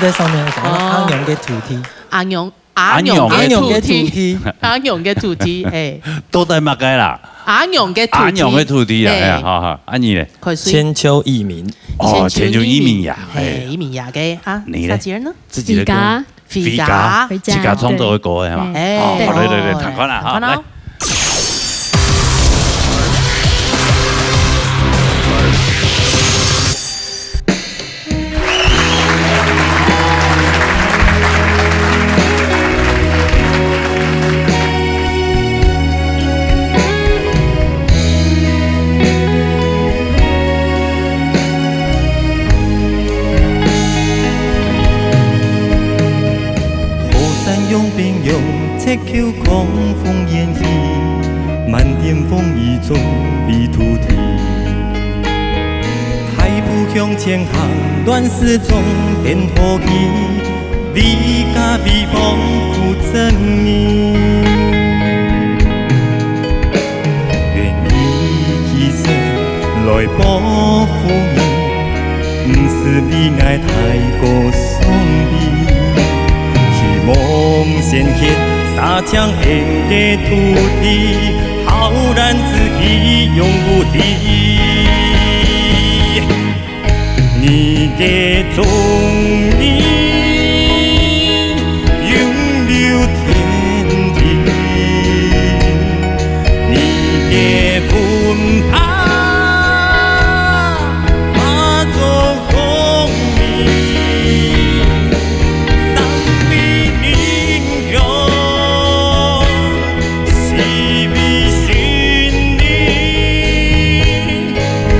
在上面，我想到哦。阿娘个土地。阿娘，阿娘个土地。阿娘个土地。阿娘个土地，哎。到底麼个啦？阿娘个土地。阿娘个土地啊，哎。哎呀，好，好，啊你咧？快说。千秋佚名。哦，千秋佚名。千秋佚名呀，哎。哎，佚名呀个啊，你咧？啥姐儿呢？自己的歌。自家。自家。自家创作的歌，哎嘛。哎。哦，对。好，来，来，来，哦，看看啦，哈，看看哦。来。家鄉个土地，浩然之氣永無敵。你的忠義永留天地，你的文化 化作光明，三昧名揚，四維心靈，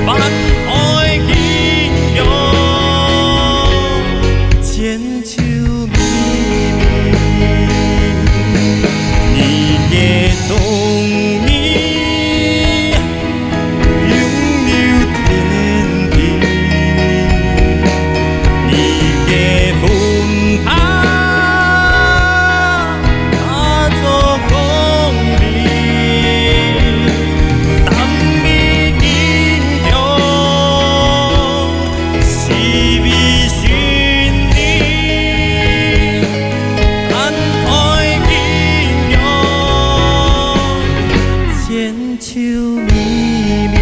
萬愛景仰，千 秋彌彌，你的忠義永留天地，你的文化化作光明，三昧名揚。 四維心靈，萬愛景仰，千秋彌彌。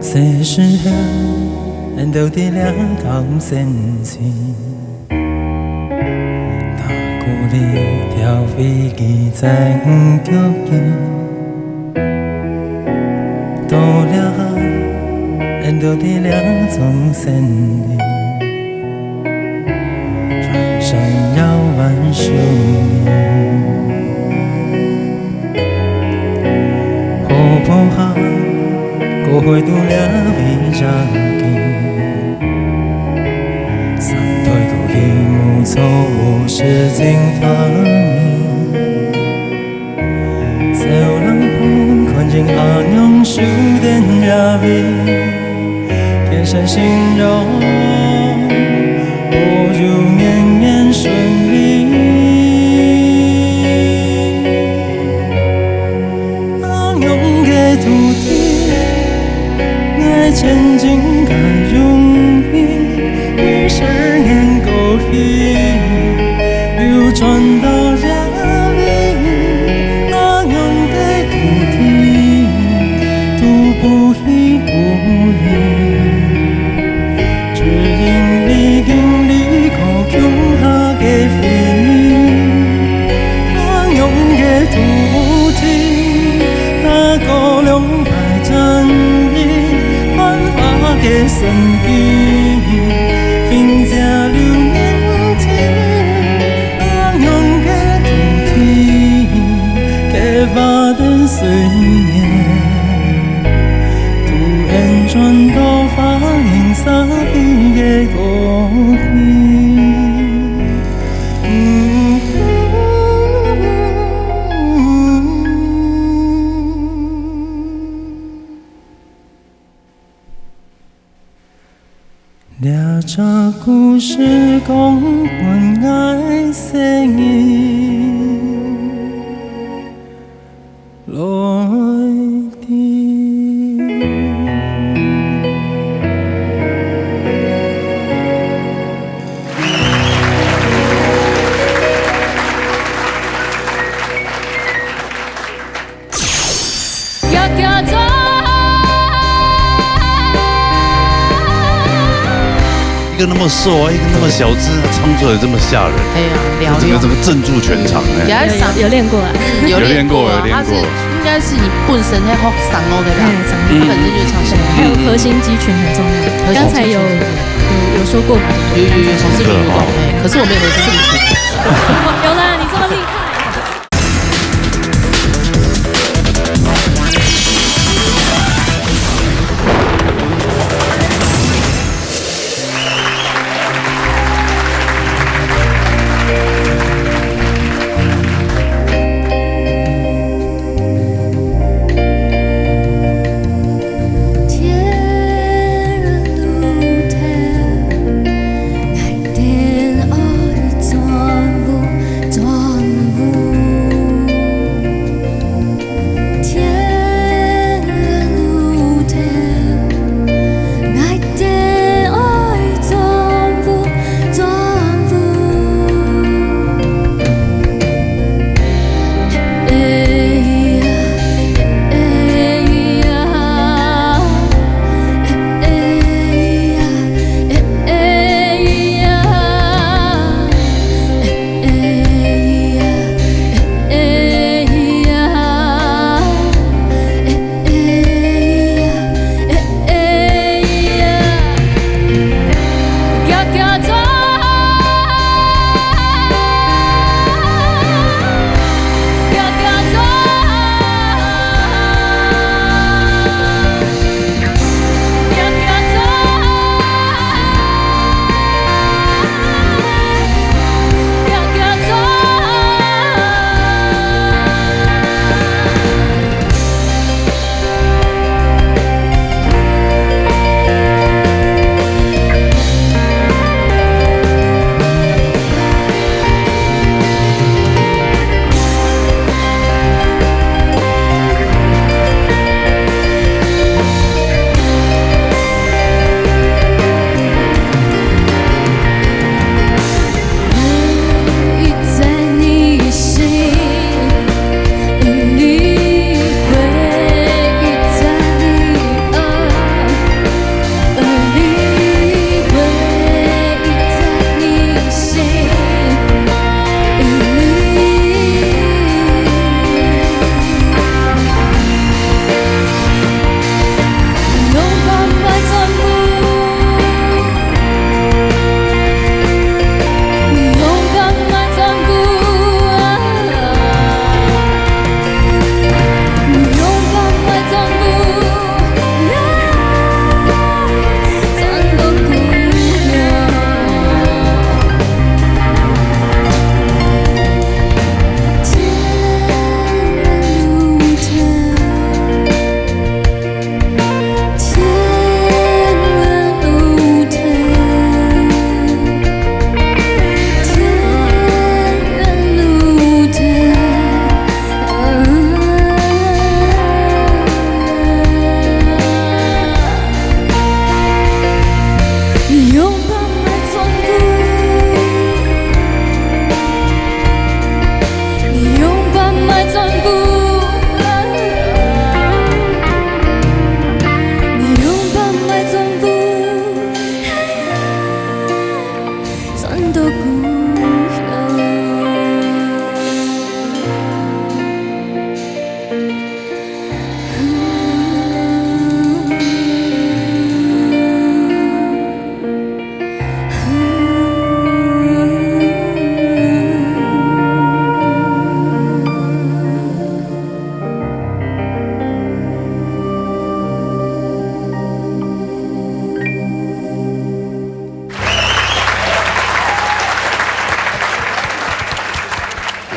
細時候，𫣆兜在這搞神仙，打鼓仔跳飛機在五角星。到這下，𫣆兜在這種森林，穿山越塍樹林。 好不好？過會到這位正經，三代都已無錯，無事情發明。小人物看見阿娘守等這位， 天生神容，保佑年年順利。阿娘个土地，𠊎前進較容易，幾十年過去，又轉到這位，阿娘个土地，都不 去努力，只因為經歷過強大个回憶。阿娘个土地，踏過兩敗戰役，繁華个生機，並且流年輕。 阿娘个土地，刻畫等歲月，都恩轉到花影散去个故地。這隻故事講分𠊎細人來聽。 一個那麼瘦啊，一個那麼小隻，他唱出來這麼嚇人，哎呀，療癒。整個，整個鎮住全場，哎。有，有，有練過啊。有練過，有練過。他是，應該是你本身在學聲樂的啦。哎，聲樂。他本身就唱聲樂。還有核心肌群很重要。核心肌群。剛才有，有，有說過嘛？有，有，有，上次有講，真的哦。哎，可是我沒有核心肌群。有啦，你這麼厲害。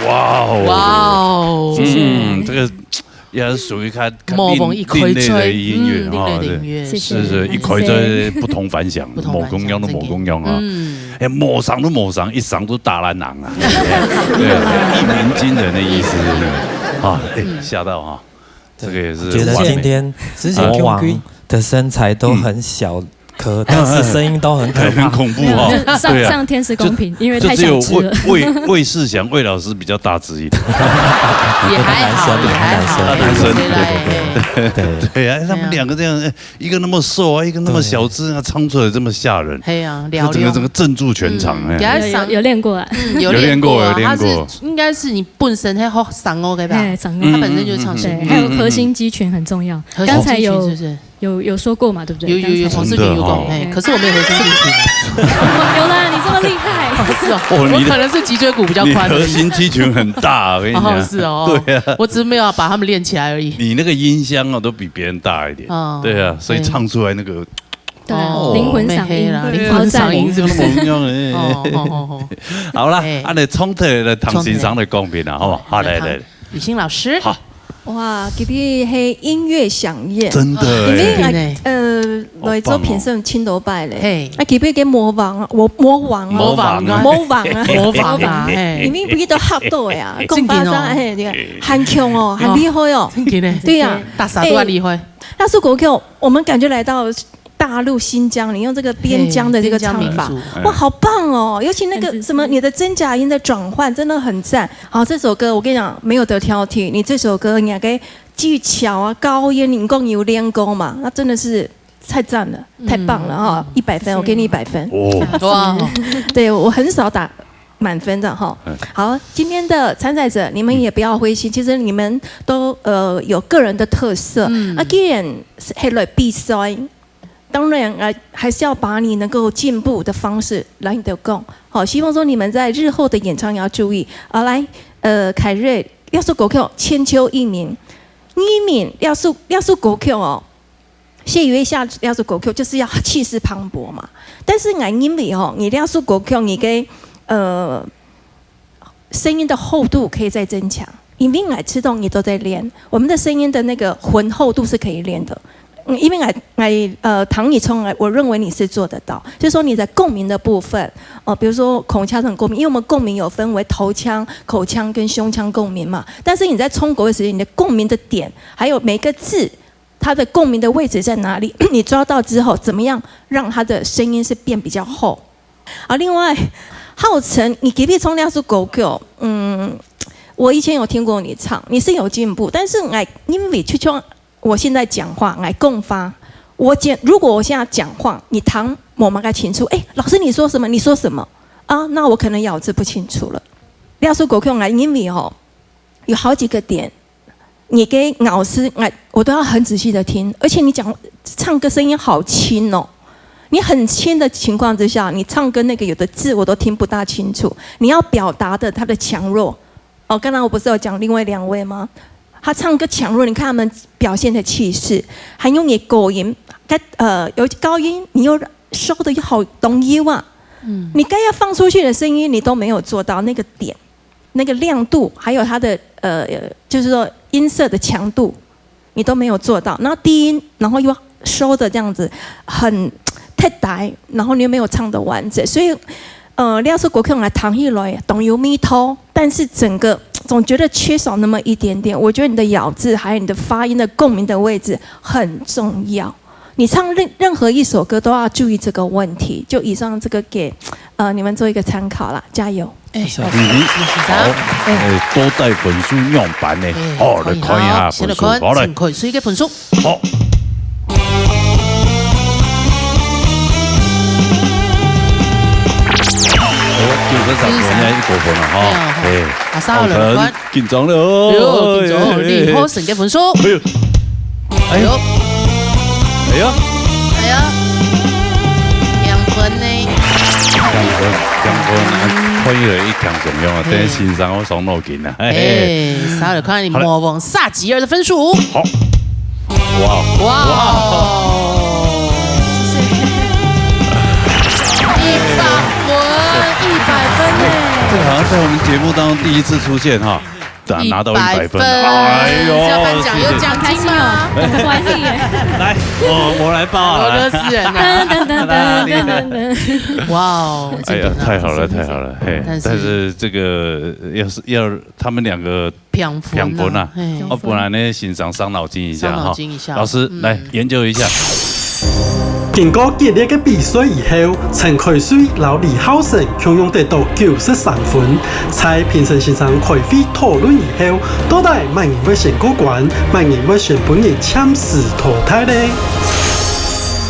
哇哦，哇哦，嗯，这个也是属于他，他另，模仿一开始，另类的音乐，嗯，另类的音乐，哦，对。是，是，是，一开始不同凡响，不同凡响，无共样都无共样啊。真的。嗯。哎，无像都无像，一像都大烂狼啊。对，一鸣惊人的意思，是不是？啊，哎，吓到哈。 这个也是完美。觉得今天之前魔王的身材都很小颗，嗯。但是声音都很可怕。很恐怖哦。上，对啊。上天是公平，就，因为太小只了。就只有魏，魏，魏世祥魏老师比较大只一点。也还好，也还好，大男生，大男生，对啦，对，对，对。对啊，他们两个这样，哎，一个那么瘦啊，一个那么小只啊，唱出来这么吓人。嘿啊，这整个，嘹亮。整个镇住全场，嗯，哎。有，有，有练过啊。嗯，有练过，有练过啊，有练过。他是，应该是你本身还好上哦，对吧？哎，上哦。他本身就是唱戏。嗯，嗯，嗯。对，还有核心肌群很重要。嗯，嗯，嗯。刚才有，核心肌群是不是？有，有说过嘛，对不对？有，有，有，刚才。同事群有讲，真的哦。哎，可是我没有核心肌群。有啦，你这么厉害。哦，是哦，哦，你的，我可能是脊椎骨比较宽而已。你核心肌群很大，我跟你讲。哦，是哦。对啊。我只是没有把他们练起来而已。你那个音箱哦，都比别人大一点。哦。对啊，所以唱出来那个 对啊，哦，灵魂嗓音，没黑啦，灵魂嗓音。超赞。灵魂嗓音，哎。哦，哦，哦，哦。好啦，哎。啊，你从头来谈欣赏的公平啦，好不好？好，来，来，来。雨欣老师。好。哇，今天是音乐飨宴。真的哎。因为，真的哎。呃，好棒哦。来做评审真多擺咧。嘿。啊，今天个魔王啊，我，魔王啊。魔王啊。魔王啊。魔王啊，嘿。因为不是都吓到的啊，讲发生，真的哦。嘿，对啊，很强哦，很厉害哦。真的呢。对呀。大家都很厉害。哎，那首歌曲，我们感觉来到 大陆新疆，你用这个边疆的这个唱法，嘿，边疆民族。哇，好棒哦！尤其那个什么，很自信。你的真假音的转换真的很赞。好，这首歌我跟你讲，没有得挑剔，你这首歌你还可以技巧啊、高音，你讲有练功嘛，那真的是太赞了，嗯，太棒了哈，嗯，一百分，我给你一百分。是。哇。对，我很少打满分的哈。嗯。好，今天的参赛者，你们也不要灰心，其实你们都，呃，有个人的特色。嗯。啊，既然是，係來比赛，當然，呃，還是要把你能夠進步的方式來得講。好，希望說你們在日後的演唱要注意。啊，來，呃，凱瑞，這首歌曲《千秋異名》，異名，這首，這首歌曲哦，謝雨荩這首歌曲就是要氣勢磅礴嘛。但是𠊎認為哦，你這首歌曲，你的，呃，聲音的厚度可以再增強，因為𠊎知道你都在練，我們的聲音的那個渾厚度是可以練的。嗯，因為𠊎，𠊎，呃，聽你唱，我認為你是做得到，就是說你在共鳴的部分，哦，比如說口腔的共鳴，因為我們共鳴有分為頭腔、口腔跟胸腔共鳴嘛，但是你在唱歌的時間，你的共鳴的點，還有每個字，它的共鳴的位置在哪裡，你抓到之後，怎麼樣讓它的聲音是變比較厚？ 啊，另外，浩辰，你今晡日唱這首歌曲，嗯，我以前有聽過你唱，你是有進步，但是𠊎因為就像我現在講話，𠊎講話，我講，如果我現在講話，你聽無麼个清楚，欸，老師你說什麼？你說什麼？啊，那我可能咬字不清楚了。這首歌曲𠊎因為吼，有好幾個點， 你的咬字，我，我都要很仔細地聽，而且你講，唱歌聲音好輕哦。你很輕的情況之下，你唱歌那個有的字我都聽不大清楚。你要表達的它的強弱，哦，剛剛我不是有講另外兩位嗎？他唱歌強弱，你看他們表現的氣勢，還有你高音，該，呃，有高音，你又收的又好東西啊。嗯。你該要放出去的聲音，你都沒有做到那個點。 那個亮度，還有它的，呃，就是說音色的強度，你都沒有做到。然後低音，然後又收得這樣子很忒大，然後你又沒有唱得完整，所以，呃，這首歌曲𠊎聽起來當有味道，但是整個總覺得缺少那麼一點點。我覺得你的咬字還有你的發音的共鳴的位置很重要。 你唱任，任何一首歌都要注意這個問題。就以上這個給，呃，你們做一個參考啦，加油。欸，嗯哼，好，欸，到底分數仰般呢？欸，好，來看一下分數，好，來。陳凱瑞个分數。好。哎喲，九十三分，應該一百分了哈。哎喲，哎，啊，三號人，浩辰，緊張了哦。哎喲，緊張，哎，哎，李浩辰个分數。哎喲。 哎喲，哎喲，哎喲，哎喲，兩分呢。兩分，兩分，嗯。看起來一強怎樣啊？嘿。等下先生，𠊎傷腦筋啊。嘿，嘿。哎，啥了？看你魔王薩吉爾的分數。好。哇。哇。哇。一百分，一百分呢。這好像在我們節目當中第一次出現哈。 拿，拿到一百分。一百分。哎喲，是要頒獎有獎金嗎？謝謝。很開心哦，很歡喜耶。來，我，我來報啊。俄羅斯人啊。噔噔噔噔噔噔噔。哇哦，哎呀，太好了，太好了，嘿，但是，但是這個，要是，要他們兩個平分啊，平分啊，嘿。哦，本來呢，先生傷腦筋一下哈。傷腦筋一下。老師，嗯。來，研究一下。 經過激烈个比賽以後，陳凱瑞摎李浩辰共樣得到九十三分。在評審先生開會討論以後，到底麼人會先過關，麼人會先分人暫時淘汰呢？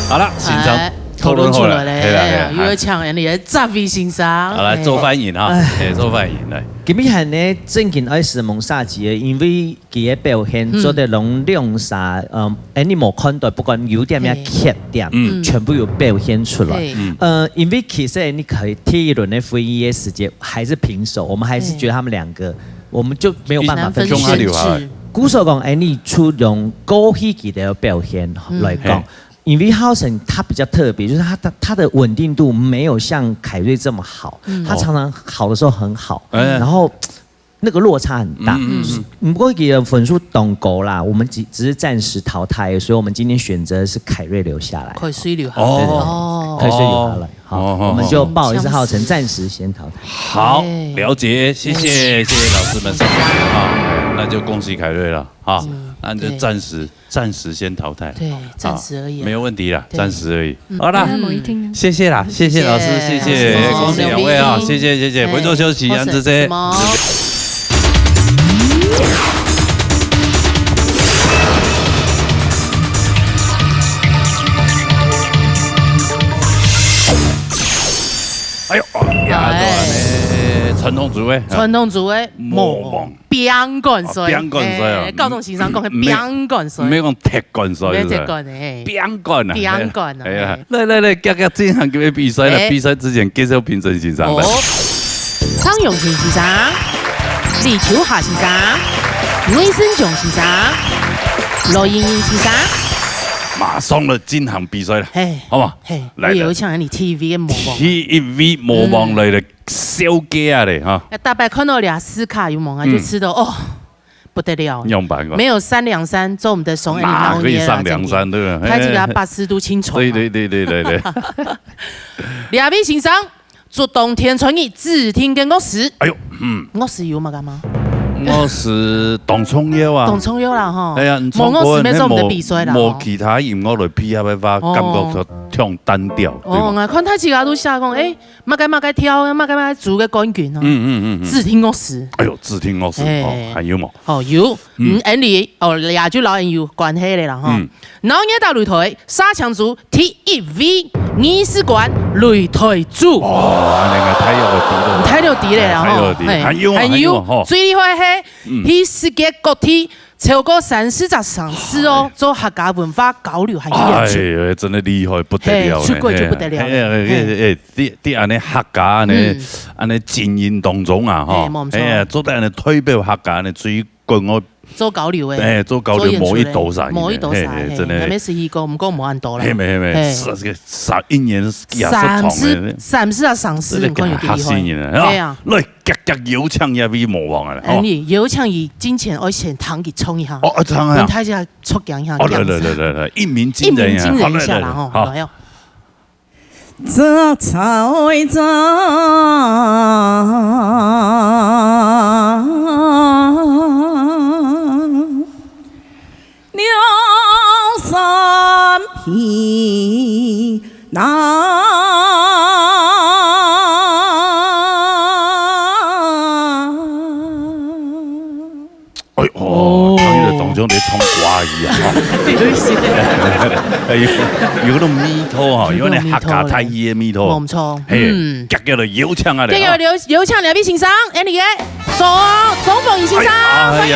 好了，先生，哎，討論好了，討論出來了，係啦，係啦，哎，又要搶人家的扎飛先生。好，來，做翻譯哈，哎。哎，做翻譯，來。今日還呢，正經愛承蒙薩吉个，因為 佢个表現，嗯。做得摎兩儕，嗯，𠊎俚無看到，不管優點也缺點，嗯。全部有表現出來。嘿。嗯。呃，因為其實𠊎俚開第一輪个會議个時節還是平手，我們還是覺得他們兩個，嘿。我們就沒有辦法分，難分，選址。故所講，𠊎俚就用過去佢个表現來講，嗯。嘿。因為浩辰他比較特別，就是他，他，他的穩定度沒有像凱瑞這麼好，嗯。他常常好的時候很好，哎。然後 那個落差很大。嗯，嗯，嗯。毋過佢个分數當高啦，我們只，只是暫時淘汰，所以我們今天選擇的是凱瑞留下來。凱瑞留下來。對，對，對。哦。凱瑞留下來，好，哦，哦，我們就不好意思，哦。浩辰暫時先淘汰。好，哎。了解，謝謝，謝謝老師們上場啊，哎，那就恭喜凱瑞了啊，嗯，那就暫時，對。 暫時先淘汰。對，暫時而已啊。啊，沒有問題啦，對。暫時而已。嗯。好啦，嗯。謝謝啦，謝謝老師，謝謝，謝謝，謝謝，恭喜兩位啊，謝謝，謝謝，哎，回座休息，楊志杰。什麼？哎喲，哎呀，哎。傳統組个，傳統組个，魔王。魔王。拚摃水。哦，拚摃水哦。嘿，教導先生講个拚摃水。毋係講踢摃水，毋係踢摃个，嘿。拚摃啊，拚摃啊，嘿。嘿啊。來來來，遽遽進行今日比賽了。哎。比賽之前，介紹評審先生。哦。來。張永平先生、李秋霞先生、魏生炯先生、羅英英先生。馬上來進行比賽了，嘿，好嗎？嘿，來了。我有請你第一位个魔王。第一位魔王來了。 小雞啊咧，哈。那大家看到這字卡有無啊？嗯。就知道，哦，不得了。仰般講？沒有三兩三，做毋得上恁鬧熱啊，哪可以三兩三，真的。對不對？大家八字都清楚啊。對，對，對，對，對，對。這位先生，竹東天穿日指定个樂事。哎喲，嗯。樂事有麼个嗎？樂事當重要啊。當重要啦，吼。哎呀，你唱歌無樂事，無，無其他音樂來配合个話，哦。感覺就忒單調，對嗎？哦，𠊎看大家都寫講，哎， 麼个麼个挑，麼个麼个組个冠軍哦。嗯，嗯，嗯，嗯。指定樂事。哎喲，指定樂事，哎。哦，還有無？哦，有。嗯。嗯，Andy，哦，也就摎𠊎有關係个啦，吼。嗯。鬧熱打擂台，沙強組第一位，儀式館擂台組。哦，恁樣啊，大家有底了。大家有底了啦，哎，大家有底。吼。哎，還有無？還有無？還有，吼。最厲害係，嗯。去世界各地 超過三十隻城市哦，哎。做客家文化交流還有研究。哎喲，真的厲害不得了呢。嘿，出國就不得了呢。嘿，嘿，嘿，嘿，嘿，你，你恁樣客家呢，嗯。恁樣精英當中啊，吼，嘿，無錯。哎呀，做得恁樣代表客家呢，出去國外，做交流个，哎，做交流，做演出个，無一多儕呢，無一多儕，嘿，嘿，嘿，真的。還沒十一個，毋過無恁多啦。嘿，沒，嘿，沒，嘿。是，這個三，一年也是長的。三十，三十隻城市，這個你看有幾厲害。嚇死人了，係吧？對啊。來， 遽遽邀請這位魔王啊，吼。哎，你邀請佢進前，愛先聽佢唱一下。哦，啊，唱啊。分大家出鏡一下，哦，來，來，來，來，來，一鳴驚人啊。一鳴驚人一下啦，吼，好，來，來，來。來哦。哎，哦，哦。聽起來當像在唱歌一樣，哈。對，是的。哎，有，有那種味道哈，有那種客家台語的味道。有那種味道嘞。無錯，嘿，嗯。遽遽來邀請啊，遽遽邀，邀請兩位先生，Andy个 鍾，鍾鳳儀先生，哎，哎呀。歡迎。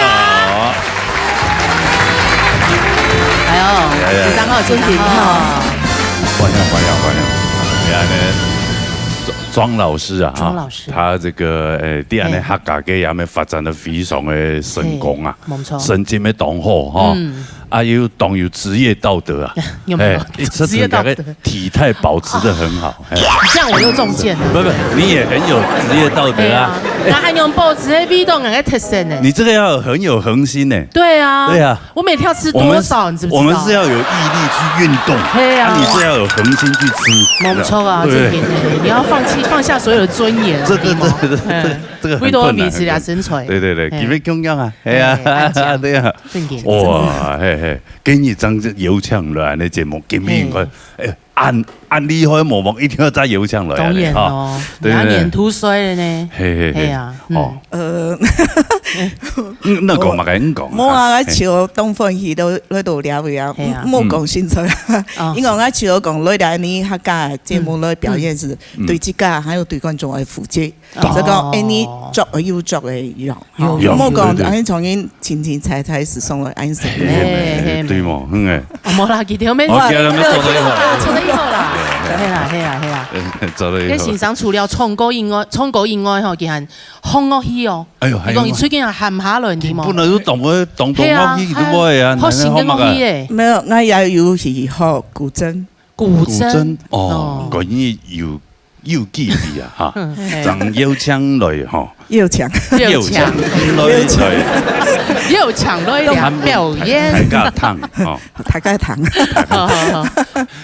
哎喲，哎呀，先生好，先生好。歡迎，歡迎，歡迎。你看呢，莊，莊老師啊，哈，莊老師。他這個，誒，在恁樣，嘿。客家界也發展得非常的成功啊，嘿，無錯。成績也當好，哈。嗯。 啊，又當有職業道德啊。有沒有？哎，一直職業道德。這個體態保持得很好，哎。這樣我又中箭了。不，不，你也很有職業道德啊。對啊，那還用報紙的味道，哪個特色呢？你這個要很有恆心呢。對啊。對啊。我每天要吃多少，我們，你知不知道？我們是要有毅力去運動，對啊。啊，你是要有恆心去吃，沒錯啊，對不對？正經的，你要放棄，放下所有的尊嚴啊，這，這，你知道嗎？這，這，這，哎。這個很困難，為了維持你的身材。很困難。對，對，對，哎。基本功用啊，哎呀，哎，按這樣。對啊。正經。哇，嘿，嘿。 今日正邀請來恁樣節目，今日應該，嘿。哎，恁，恁厲害無望，一定要再邀請來恁樣，當然咯，哈。對，對，對。人家年度歲了呢。嘿，嘿，嘿。嘿啊，嗯。哦。呃，嗯，那講嘛，該你講。無啊，嘿。𠊎就當歡喜都來到這位啊，嘿啊。莫講薪水啦，嗯。哦。因為𠊎就講來到你客家節目來表演是，嗯。對自家還有對觀眾个負責。嗯。 就講，哦。哎，你著又著个樣，有，有，莫講，對，對。哎，從前清清彩彩是送了恁樣。嘿，嘿，嘿，嘿，對無？嗯，哎。哦，無啦，佢條尾。哦，佢條尾做得好。做得好啦。嘿啦，嘿啦，嘿啦。做得好。該先生除了唱歌以外，唱歌以外吼，佢還學樂器哦。哎喲，你講佢最近還喊下來，你知無？本來都懂个，懂懂樂器都會啊，嘿啊，學新个樂器耶。沒有，𠊎也有去學古箏。古箏。古箏，哦，哦。古箏有 有記憶啊，哈，嗯，嘿。正邀請來，吼。邀請。邀請。邀請來，邀請。邀請來了表演。大家聽，吼。大家聽。好，好，好。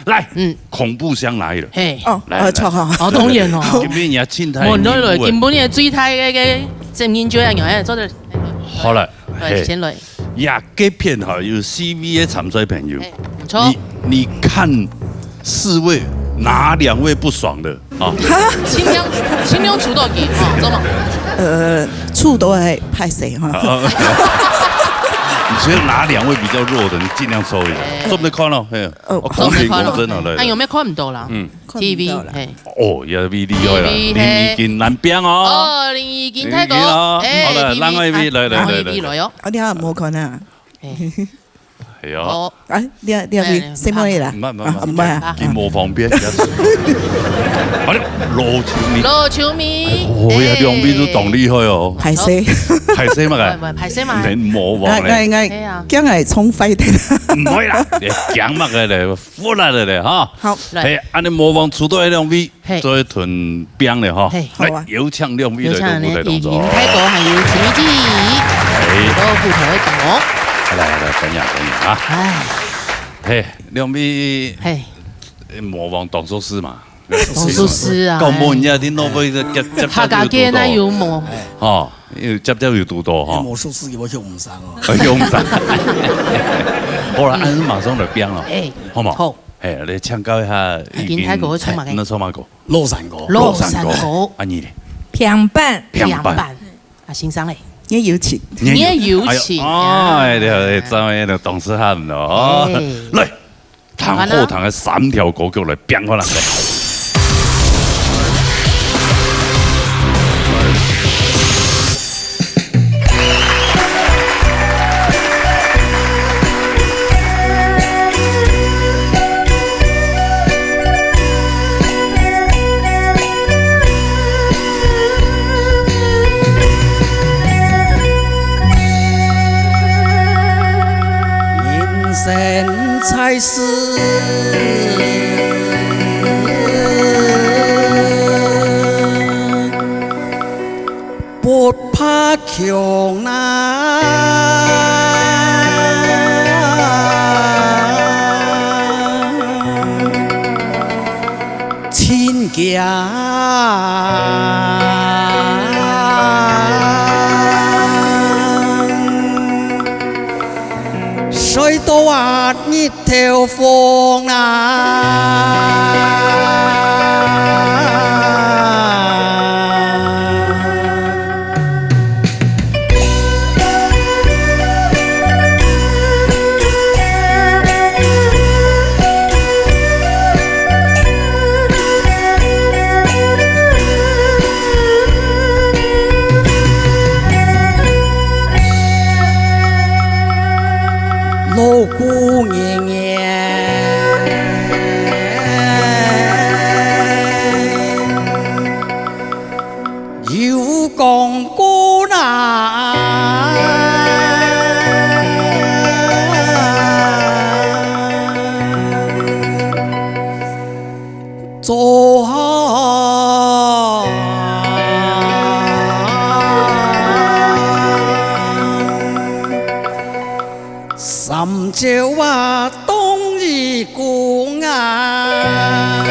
來，嗯。恐怖箱來了。嘿。哦，來，呃，來。著，好，好。哦，當然哦。今晡日也凊彩無，來，來，今晡日最大个，个責任就恁樣，哎，做得。好了，來，嘿。先來。 呀，這片哈，有四位个參賽朋友。哎，無錯。你，你看四位哪兩位不爽的啊？盡量，盡量出到佢，哈，知道嗎？呃，出到个歹勢哈。啊，所以哪兩位比較弱的，你盡量抽一下，哎。做不得看哦，嘿，哦，哦，公平公正哦，來，來。哎，有沒有看不到啦？嗯。看不到啦。T V，嘿。哦，也V D O啦，T V，嘿。林義根難拼哦。哦，林義根太高。林義根哦，哎，好了，T V，另外一位，哎，來，來，另外一位來，來。來哦。啊，你還無看啊？哎。哎喲。哦。啊，你，你，你，哎，什麼啦？毋，毋，毋，啊，毋啊。已經無方便，好了，羅秋明。羅秋明。哎，哦，呀，哎。兩位都當厲害哦。歹勢。歹勢嘛，哎。喂，喂，歹勢嘛。連魔王嘞。𠊎，𠊎，𠊎，哎呀。驚𠊎衝壞忒。毋會啦，你驚麼个咧？ 服了的咧，哈。好。來。嘿，恁呢魔王出到這兩位，嘿。做一頓拚咧，哈。嘿。來，好啊。有請兩位來到舞台當中。有請呢，義根大哥還有陳明基。哎。到舞台當中。來，來，等一下，等一下啊。哎。嘿，兩位，嘿。魔王當熟事嘛。當熟事啊，講無人家聽到，哎。接，接，接，客家界哪有魔？哦，有接接有堵到，哈。哎，魔術師有無用毋上哦？哎，用毋上。好啦，嗯。恁呢馬上來拚了，哎。好無？好。 嘿，來請教一下，哎，今天大哥會唱麼个？哎，你唱麼个？老山歌。老山歌。老山歌。啊，你咧？平板。平板。平板。啊，先生咧？你有請。你有請。哎喲，哎，對，對，咱們的董事長了哦。哎。來，聽好聽个三條歌曲來，變看啦。來。 人生在世，不怕穷难，亲家。 睡到啊日頭紅啊。老古年年，有光棍啊。 做好三朝啊，當一公啊。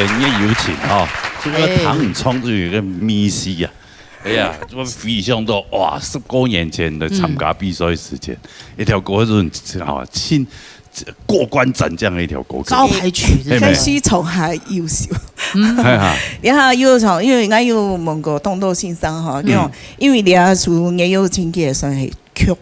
人家有情哦，這個唐唱就有一個迷失啊。哎呀，我回想到哇，十多年前的參加比賽時間，一條歌係啊，親過關斬將的一條歌曲。招牌曲是不是？嘿，嘿。但是唱還優秀。哈哈。然後又唱，因為𠊎有問過東東先生哈，嗯。因為，因為這首也有情節算係曲，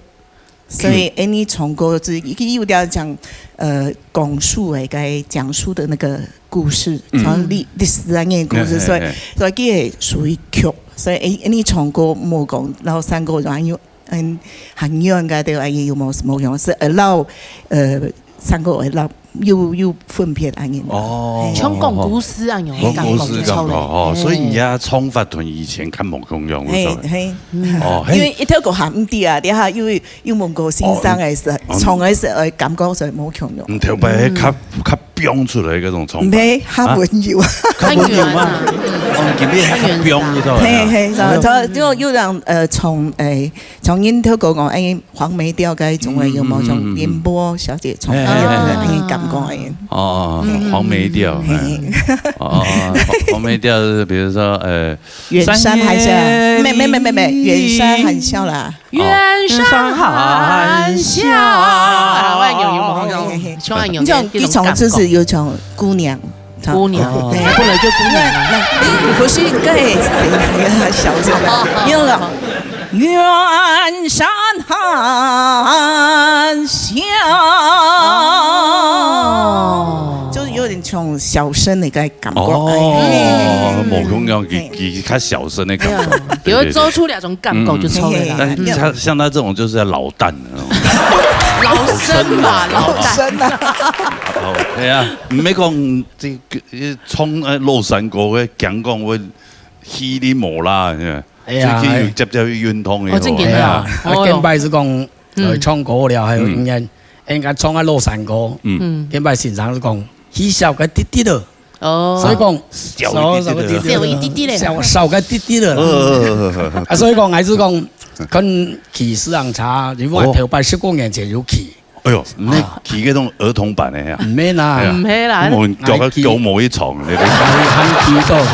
所以，嗯。哎，你唱歌是，佢有點像，呃，講述的，該講述的那個故事，嗯。像歷，歷史啊，那個故事，嘿，嘿，所以，嘿。所以佢也屬於曲，所以，哎，你唱歌無講，然後三個人又，嗯，很遠个，對吧？也有無，無用，是allow，呃，三個allow，又，又分別恁樣。哦。嘿。像講故事恁樣，講故事感覺，感覺，哦，嘿。所以你个唱法同以前較無共樣，嘿，有道理。嘿。哦，嘿。因為一條歌還毋對啊，等下又 又問過先生个時，哦，嗯。唱个時，呃，感覺上無共樣。嗯，頭擺較，嗯。較飆出來該種唱法。毋係，較溫柔。啊？較溫柔嗎？較圓啊。哦，今日較飆，你知道嗎？嘿，嘿，哎喲。就，就，就讓，呃，從，哎，從因頭講講，哎，黃梅調該種个，嗯，有無？嗯，嗯，嗯，嗯。從聯播小姐唱，嘿，嘿，嘿，嘿。哎，感覺，哎。哦，哦，哦，嗯。黃梅調，嘿。哎。哦，哦，黃，黃梅調是，比如說，呃，遠山還是，山野沒，沒，沒，沒，沒，遠山含笑啦。 遠山含笑。啊，我有，有，有，有，嘿，嘿。像有，你像，有這種感覺。你像，就是有種姑娘，姑娘。哦。對。本來就姑娘啊。那，那，不是，對，誰來啊？小聲的。沒有了。遠山含笑。哦。就是有點像小生的感覺。感覺，哦，哎。無共樣，佢，嘿。佢較小生的感覺。哎呀，對，對，對。有做出兩種感覺就出來了。嗯，嗯。但是他，嗯。像他這種就是要老旦的那種。老生嘛，老旦。老生啊。哦，對啊，毋係講這個，唱，呃，老山歌个，講講會稀里無啦，係吧？哎呀，最近有接接運動以後，哦，正經的啊。哎呀。哦喲。啊，見擺係講，呃，嗯。唱歌了，還有音樂，嗯。應該唱个老山歌。嗯。嗯。見擺先生係講，稀少个滴滴了。 哦。所以講，少一滴滴仔。少一滴滴仔。少，少个滴滴仔啦。呃，啊，所以講，還係講，跟騎自行車，因為頭擺十過年前有騎。哎喲，你騎該種兒童版个呀？毋係啦。哎呀，毋係啦。我們搞个，來騎。搞某一場，對不對？還，還騎到，還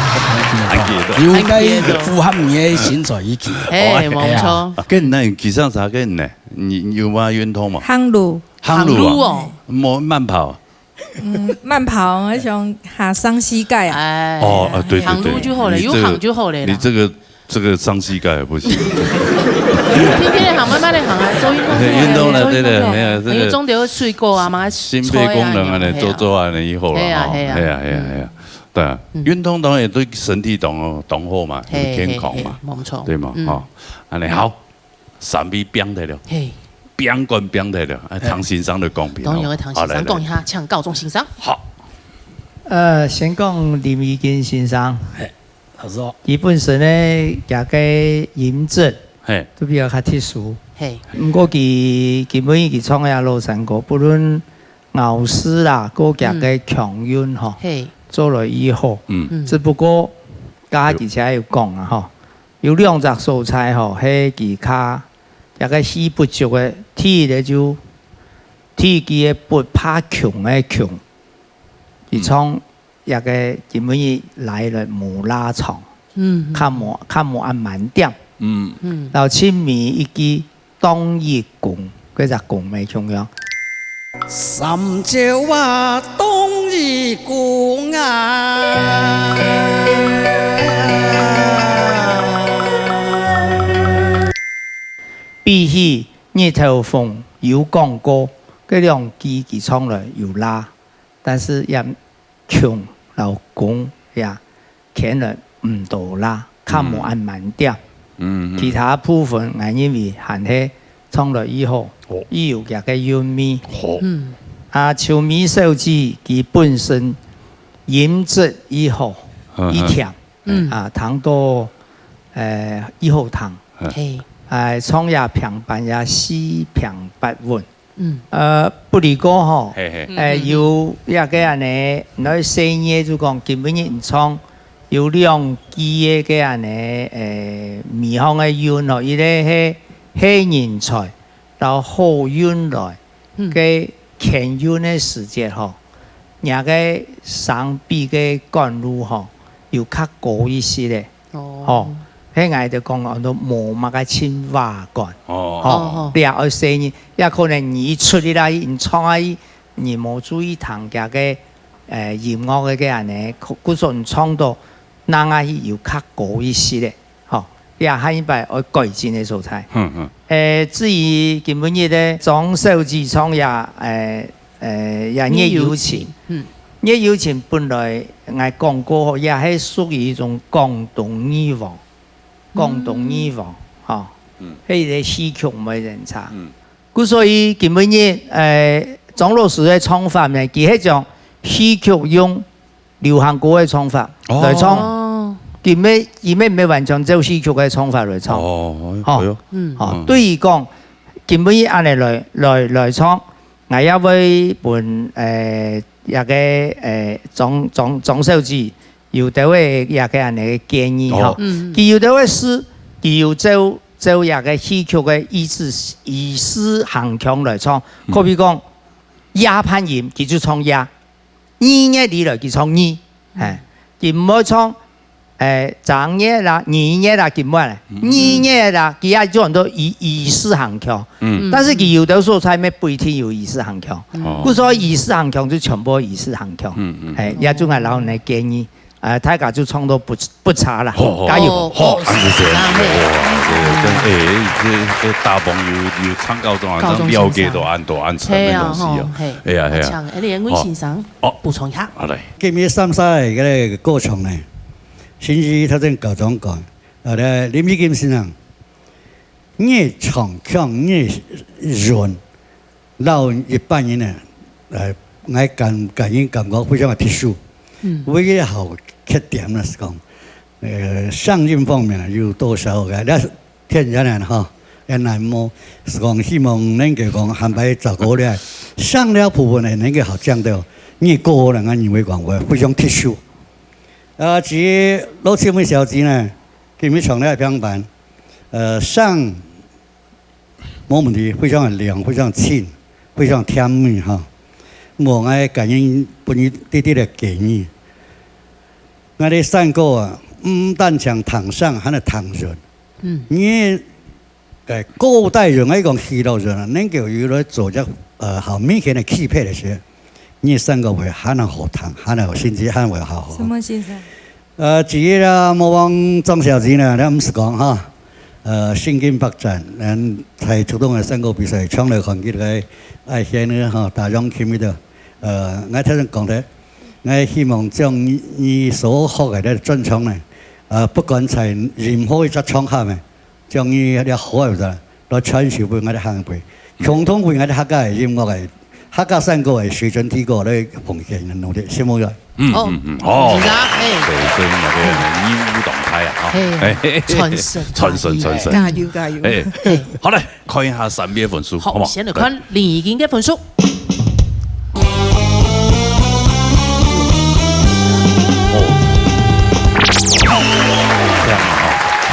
騎到。還騎到。有該符合你个身材去騎。哎，哦，無錯。哎呀。跟你那騎自行車，跟你呢？你，你有嗎？運動嗎？行路。行路啊？行路哦。無慢跑。 嗯，慢跑，我想下傷膝蓋啊。哎，哦，啊，對，對，對，行路就好了，你這個，有行就好了啦。你這個，這個傷膝蓋也不行。天天的行，慢慢的行啊，做運動就好了。運動了，對，對，沒有，這個因為中間有水果啊嘛，心肺功能啊，吹啊，做做啊，以後了，嘿啊，哈，嘿啊。嘿啊，嘿啊，嘿啊。對啊，嗯。運動當然也對身體當，當好嘛，嘿，健康嘛，嘿，嘿，沒錯。對嘛，嗯。哈，恁樣好。 三位拚忒了，嘿。拚過拚忒了，哎，嘿。唐先生就公平哦。當然，唐先生，好，來，來。講一下，請教鍾先生。好。呃，先講林宜君先生，嘿，老師好。佢本身呢，佢个音質，嘿。都比較較特殊。嘿。毋過佢，佢每一句唱个老山歌，不論咬字啦，過佢个嗯。腔韻吼，嘿。做了以後，嗯。嗯。只不過，剛才佢才有講啊，吼， 有兩隻所在吼，係佢較，這个氣不足个，第一个就，第一个不怕窮个窮，佢唱這个今晡日來了無罅唱，嗯。較無，較無恁滿點。嗯。嗯。然後盡尾一句當一公，該隻公咩共樣。 三朝啊，當一公啊。比起日頭紅有講過，該兩句佢唱來有罅，但是也窮摎公也 牽了毋多罅，較無恁滿點。嗯，嗯。其他部分，𠊎認為還係唱了以後，哦。又有佢个韻味。好。嗯。啊，秋米小姐佢本身音質又好，嗯，嗯。又甜，嗯。啊，聽到，呃，又好聽。嗯。嘿。哎，唱也平板也四平八穩。 嗯。呃，不離過吼，嘿，嘿。呃，嗯，嗯，嗯。有一个恁呢，來細義就講，今晡日你唱有兩句个該恁呢，呃，微香个韻吼，一个係，係人才，然後好運來，嗯。該牽韻个時節吼，若个聲比个管路吼，有較高一息个，哦。吼，該𠊎兜講安到無麼个親和感。哦。吼，哦。這愛細義，也可能你一出去啦，你唱啊，你無注意聽佢个，呃，音樂个个恁呢，故所你唱到，那啊有較高一息个。 吼，這下一擺愛改進个所在。嗯，嗯。呃，至於今晡日个張小姐唱這，呃，呃，這月有情。月有情，嗯。月有情本來𠊎講過，這係屬於一種廣東女王，廣東女王，嗯。吼，嗯。係一個戲曲个人才。嗯。故所以今晡日，呃，張老師个唱法呢，佢係將戲曲用 流行歌个唱法來唱。哦。佢乜，佢乜毋係完全照戲曲个唱法來唱。哦，吼。哎喲。嗯。吼，嗯。對於講，今晡日恁呢來，來，來唱，𠊎也會分，呃，這个，呃，張，張，張小姐有兜个這个恁呢个建議吼。哦。嗯。佢有兜个事，佢有照，照這个戲曲个意思，意思行腔來唱。嗯。可比講，夜半音，佢就唱夜。 二月裡來佢唱二，嗯。嘿，佢毋會唱，誒，正月啦、二月啦，佢毋會咧。嗯。二月啦，佢也做很多意，意思行腔。嗯。但是佢有兜所在乜不一定有意思行腔。嗯。哦。故所意思行腔就全部意思行腔。嗯，嗯。嘿，這種𠊎摎你建議，呃，大家就唱到不 不差啦，好，好，加油。好，好，恁樣先。啊，嘿。哇，這个真，欸，這，這大鵬有，有參加中啊，高中生。真了解到恁多恁深个東西哦。嘿啊，吼，嘿。哎呀，哎呀。請，哎，連文先生，哦。補充一下。好，來。今日三儕个歌唱呢，甚至頭先校長講，啊，林義金先生， 你唱腔你韻，摎一般人呢，呃，𠊎感，感應感覺非常个特殊。嗯。唯一好缺點呢，係講，呃，聲音方面呢，有多少个，那天然个吼，也難無，係講希望能夠講，還擺照顧了，聲調部分呢，能夠好講到，你個人啊，認為講，會非常特殊。啊，至於羅秋梅小姐呢，今日唱了平板， 呃，聲無問題，非常个亮，非常清，非常甜美哈。無，𠊎感應分你一息个建議。𠊎个山歌啊，毋單淨聽聲，還愛聽韻。嗯。你个古代人，𠊎講戲曲人啊，能夠有來做隻，呃，好明顯个區別个時，你个山歌會還較好聽，還較有興趣，還會好好。什麼先生？ 呃，至於啦，莫忘張小姐呢，咱毋使講哈，呃，身經百戰，咱在竹東个山歌比賽，從來看佢个愛獻个哈，打上去个，呃，𠊎頭先講个，𠊎希望將你，你所學个這專長呢，呃，不管在任何一隻場合呢， 將你這好个來傳授分𠊎兜下一輩，共同為𠊎兜客家个音樂个、客家山歌个水準提高來奉獻努力，承蒙各位。嗯，哦，嗯，嗯，好。是啊，嘿。對，所以那個任務當大啊，哈。嘿，哎，傳承，傳承，傳承。加油，加油。哎，嘿。好，來，看一下三位分數，好，好不好？先來看林義金个分數。 哦。這樣啊，哈。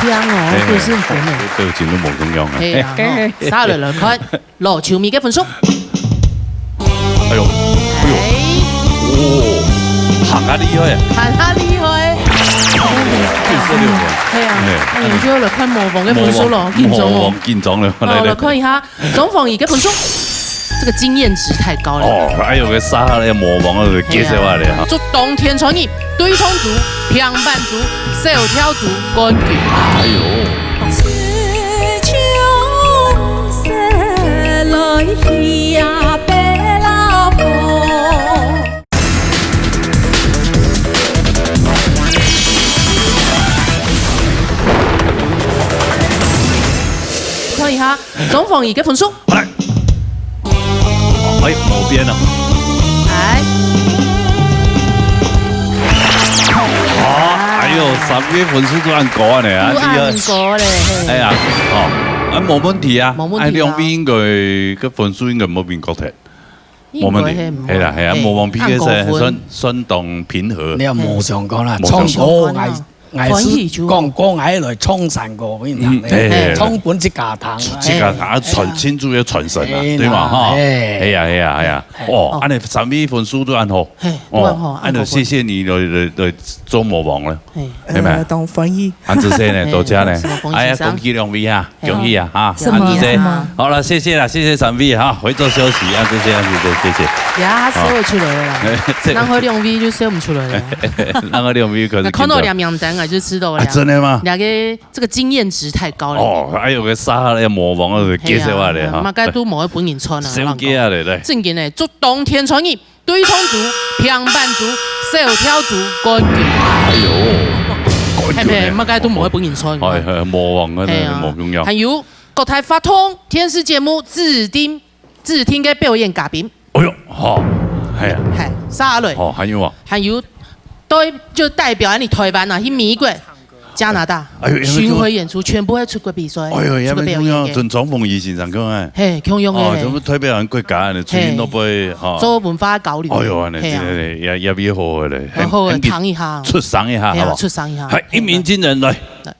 聽哦，哎，對，是很甜的。哎，對，真的無共樣啊。嘿啊，哎，哈，下來來看，羅秋梅个分數。哎喲，哎喲。哎。哦，還較厲害啊。還較厲害。九十六分。嘿啊，哎。哎，就來看模仿个分數咯，模仿，緊張哦。模仿，緊張了，來，哦，來。來看一下， 鍾鳳儀个分數，這個經驗值太高了。哦，哎喲，該殺下來模仿啊，介紹下來哈。祝當天傳藝對唱組、平板組、小調組冠軍。哎喲。看一下鍾鳳儀个分數。好來。哎，無變啊。哎。好，哎喲，三个分數都恁高呢，啊，有恁高咧，嘿。哎呀，哦，啊，無問題啊，無問題啊。哎，兩邊應該个分數應該無變過忒。 無問題，應該係毋會，係啦，係啊，嘿，無問題个，恁高分。算，算當平和。你也無相干啦，無相干。唱歌，𠊎， ，𠊎係講，講𠊎來唱山歌分人聽个，嗯，哎，哎，唱分自家聽，自家聽，啊，哎，傳，親自个傳承啊，哎，對嘛，哈？哎。哎呀，哎呀，哎呀，哎，哦，哦。恁呢三位分數都恁好，嘿，哦，都恁好，恁好分。恁呢謝謝你來，來，來做魔王了，嘿。係咪？呃，當歡喜。恁仔細呢，哎，多謝呢。什麼歡喜，哎呀，先生？恭喜兩位哈，嘿。恭喜啊，哈，什麼，恁仔細。什麼？好了，謝謝了，謝謝三位哈，回座休息，恁仔細，恁仔細，謝謝。呀，他笑出來了啦。哦。哎，這然後兩位就笑毋出來了。然後兩位可是那看到這名單啊，就知道了。啊，真的嗎？兩個 這個經驗值太高了。哦，還有個啥个魔王，介紹下來哈。麼个都無愛分人穿啊，小姐啊，來，來。正經个，祝當天穿日，對唱組、平板組、小調組冠軍。哎喲，冠軍呢？係毋係？麼个都無愛分人穿。哎，哎，魔王啊，係啊。真係無共樣。還有國台發通電視節目指定，指定个表演嘉賓。 哎喲，好，係啊。係，續下來。好，還有啊？還有，對，就代表你台灣啊，去美國、加拿大，哎喲，巡迴演出，全部會出國比賽，哎喲，出國表演个。準張鳳儀先生講个。嘿，共樣个。哦，全部代表咱國家个，出去都會，嘿。哈。做文化交流。哎喲，恁呢，嘿啊。真个，也，也比好个咧。好好个，很，很聽一下。出聲一下，嘿啊，好不好？出聲一下。嗨，一鳴驚人，來。來。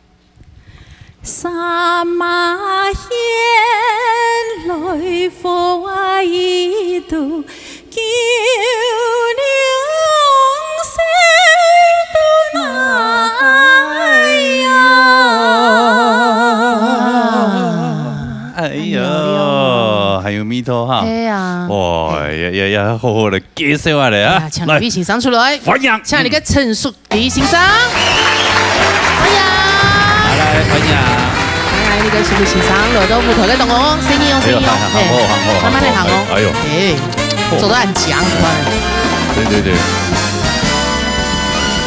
哎喲，還有味道哈。係啊。哇，也，也，也好好个介紹下來啊。哎呀，請兩位先生出來。來。歡迎。請你个陳淑 李先生，歡迎。好，來，歡迎。歡迎你个淑美先生來到舞台个當中，細義哦，細義哦，哎喲，行，行，嘿，行，行，慢慢地行哦。哎喲。哎，走得很強，你看。對，對，對。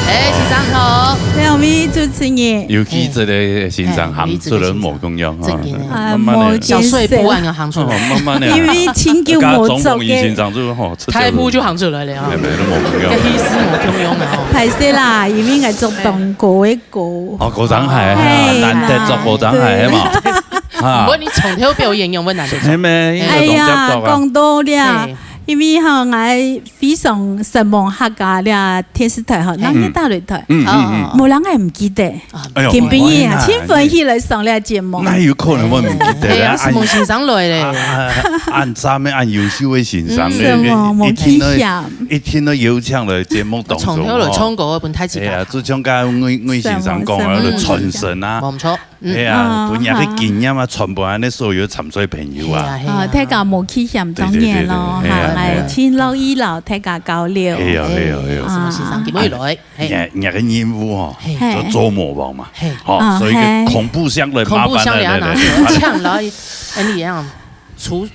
哎，先生好。兩位主持人。尤其這個先生行出來無共樣哈。哎，尤其這個先生。正經的。啊，慢慢地。無見識。小碎步啊，你要行出來。哦，慢慢地。因為真久無做過。剛剛鍾鳳儀先生就，吼，出家人。大步就行出來了啊。哎，沒那麼無共樣。這意思無共樣啊，吼。歹勢啦，因為𠊎做當高个 高。哦，高蹧鞋，嘿，嘿，難得著高蹧鞋，嘿嘛。對。啊。毋過你從頭表演有無難得著？係咩？哎呀，講到了，嘿。因為吼，𠊎非常承蒙客家了電視台吼，嘿。人家打擂台，嗯，嗯，嗯。哦。無人會毋記得。啊。哎喲，今晡日啊，哎呀，真歡喜來上這節目。哪有可能會毋記得啊？哎呀，什麼先生來咧？啊，啊，恁讚个，恁優秀个先生，嗯。什麼，一，一聽到，無印象。一聽到邀請來節目當中，從頭來唱歌，吼。本太自家。哎呀， 就像剛剛魏，魏先生講个，什麼，什麼。就傳承啊。無錯。嗯。係啊，啊，分人个經驗啊，好。傳播恁呢所有參賽朋友啊。係啊，係啊。啊，大家無棄嫌，當然咯，對，對，對，對，係啊，哈，來，係啊。請樂意摎大家交流。係啊，係啊，係啊。哎，什麼先生，啊。今晡日來，嘿。人，人个任務哦，嘿。就做魔王嘛。嘿。哦，啊，所以个嘿。恐怖箱來，恐怖箱來啊，麻煩來，來，來，來。拿出來，搶了，哎，你這樣，出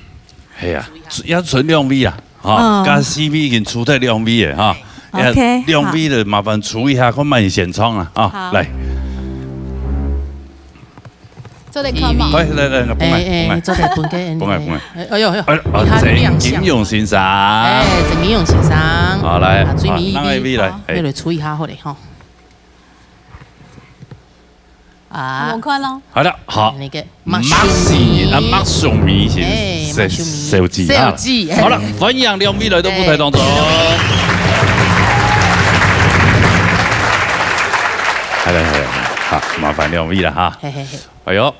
係啊，也賰兩位啊，吼，嗯。加四位已經出忒兩位了，吼。OK，也兩位就麻煩出一下，好。看慢先唱啊，啊，好。來。做得看嘛？來，來，來，來，分𠊎，哎，哎，分𠊎。做得分个，分𠊎，分𠊎。哎，哎喲，哎喲，哎，啊，你看，你兩項。鄭金勇先生。哎，鄭金勇先生。好，來，啊，最尾一位，好，哪一位來？好，哎。要來出一下好了，吼。 啊。我看咯。好了，好。那個麥秀美。麥秀美，啊，麥秀美先生，哎，麥秀美。小姐啊。小姐，哎。好了，歡迎兩位來到舞台當中。哎。好了，好了，好，麻煩兩位了哈。嘿，嘿，嘿。哎喲，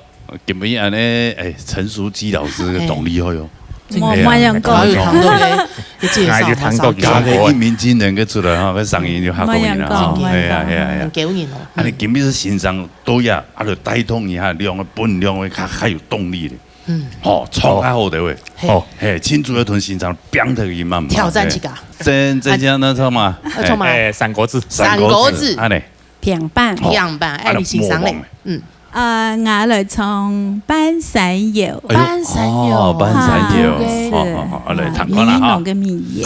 今晡日恁呢，哎，陳淑姬老師當厲害喲。哎。 真个啊。無，無人講。哎喲，哎喲，哎喲，一介紹，哎喲，哎喲，一鳴驚人个出來哈，該聲音就較過癮了哈。無人講，哎呀，哎呀，哎呀。無人講。很高興哦。恁呢今晡日先生都要，啊，就帶動一下，兩位，分兩位較，較有動力咧。嗯。吼，唱較好个喂。嘿。哦，嘿，親自要同先生拼頭去嘛，挑戰自家。嘿。真，真正那唱嘛？要唱嘛？嘿。哎，三國志。三國志。三國志。恁呢。 平板。哦，平板，哎，恁呢你欣賞咧？魔王欸。嗯。呃，𠊎來唱《半山腰》。哎喲，半山腰。哦，半山腰。啊，OK。好，好，好，來，啊，聽看啦哈。李雲龍个民謠。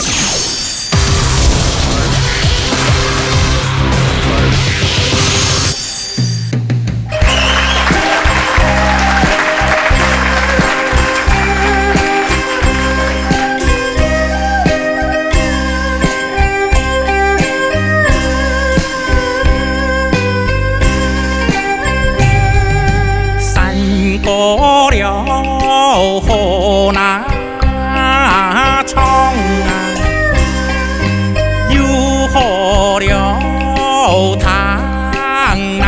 山高了好难唱啊，又好了谈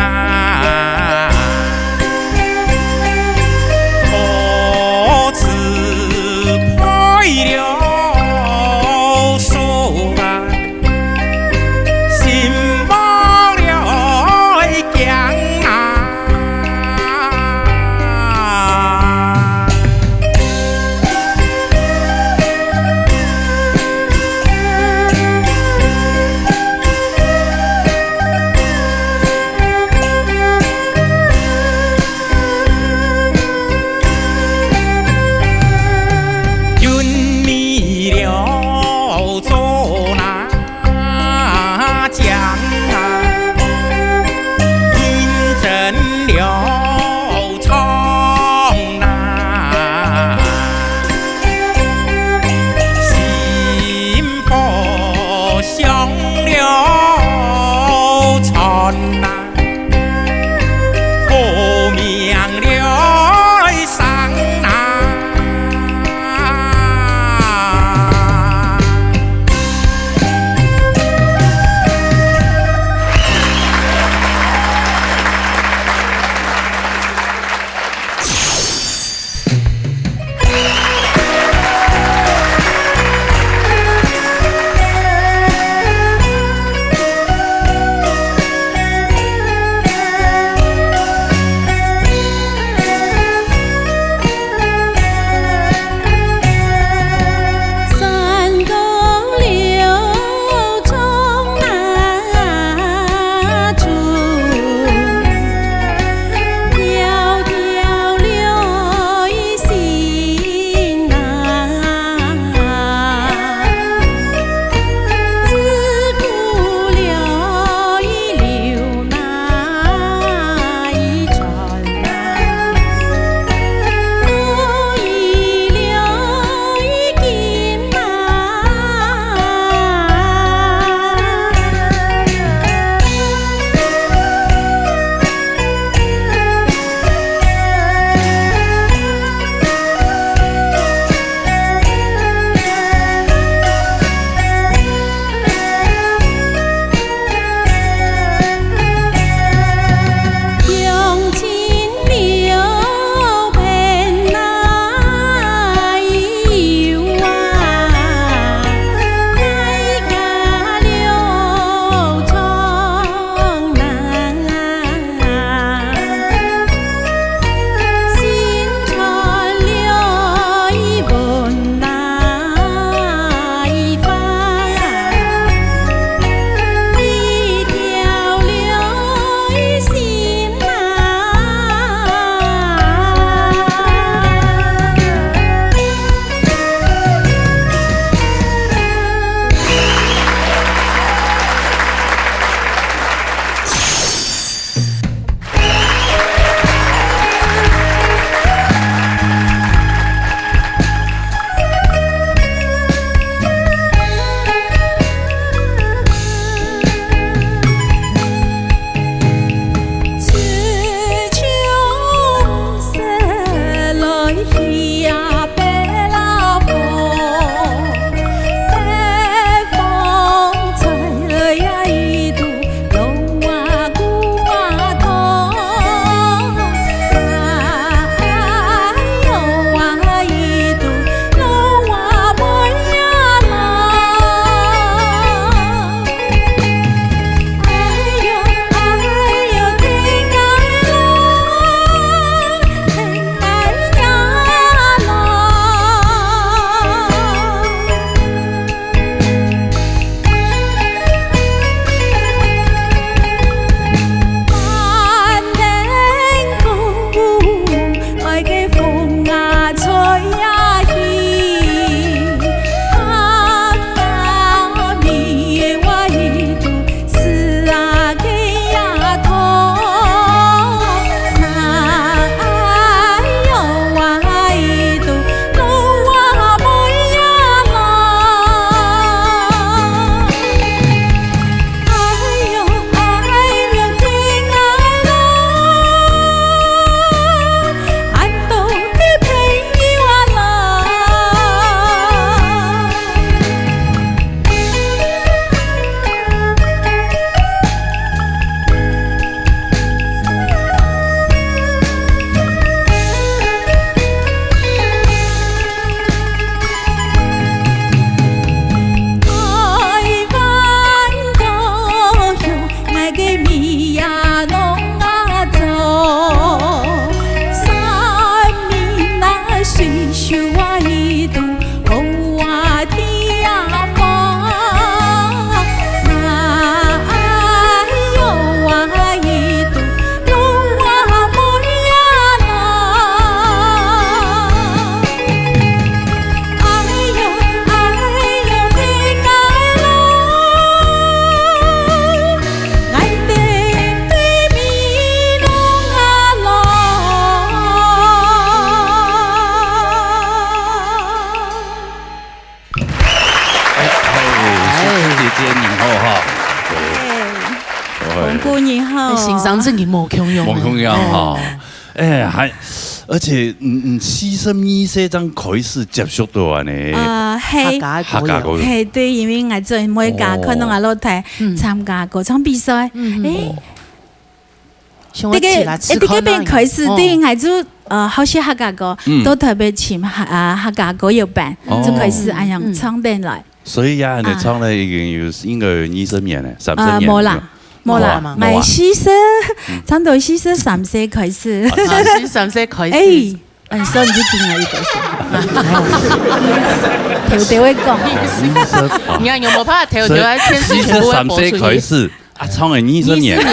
你好。哎，先生真个無共樣。無共樣哈。哦。哎，還，而且，嗯，嗯，四十二歲正開始接觸到恁呢。啊，係。客家的歌謠。客家歌謠。係，對，因為𠊎做每家看到𠊎老弟哦。嗯。參加歌唱比賽，嗯。哎，哦。像我這个，起來吃哎，這个便開始，哦。對，𠊎就，呃，好些客家歌，嗯。都特別請客，啊，客家歌謠班，哦。就開始恁樣唱等來。嗯。 所以呀，你唱了已經有，啊。應該有二十年了，三十年了。呃，無啦，無啦，無啊，無啊。𠊎四十，嗯。差不多四十三歲開始。啊，四十三歲開始。哎，嗯，所以你就聽了一多歲。頭頭會講。你看有沒有辦法頭頭來全部全部會播出去？四十三歲開始，啊，唱了二十年。二十年，啊，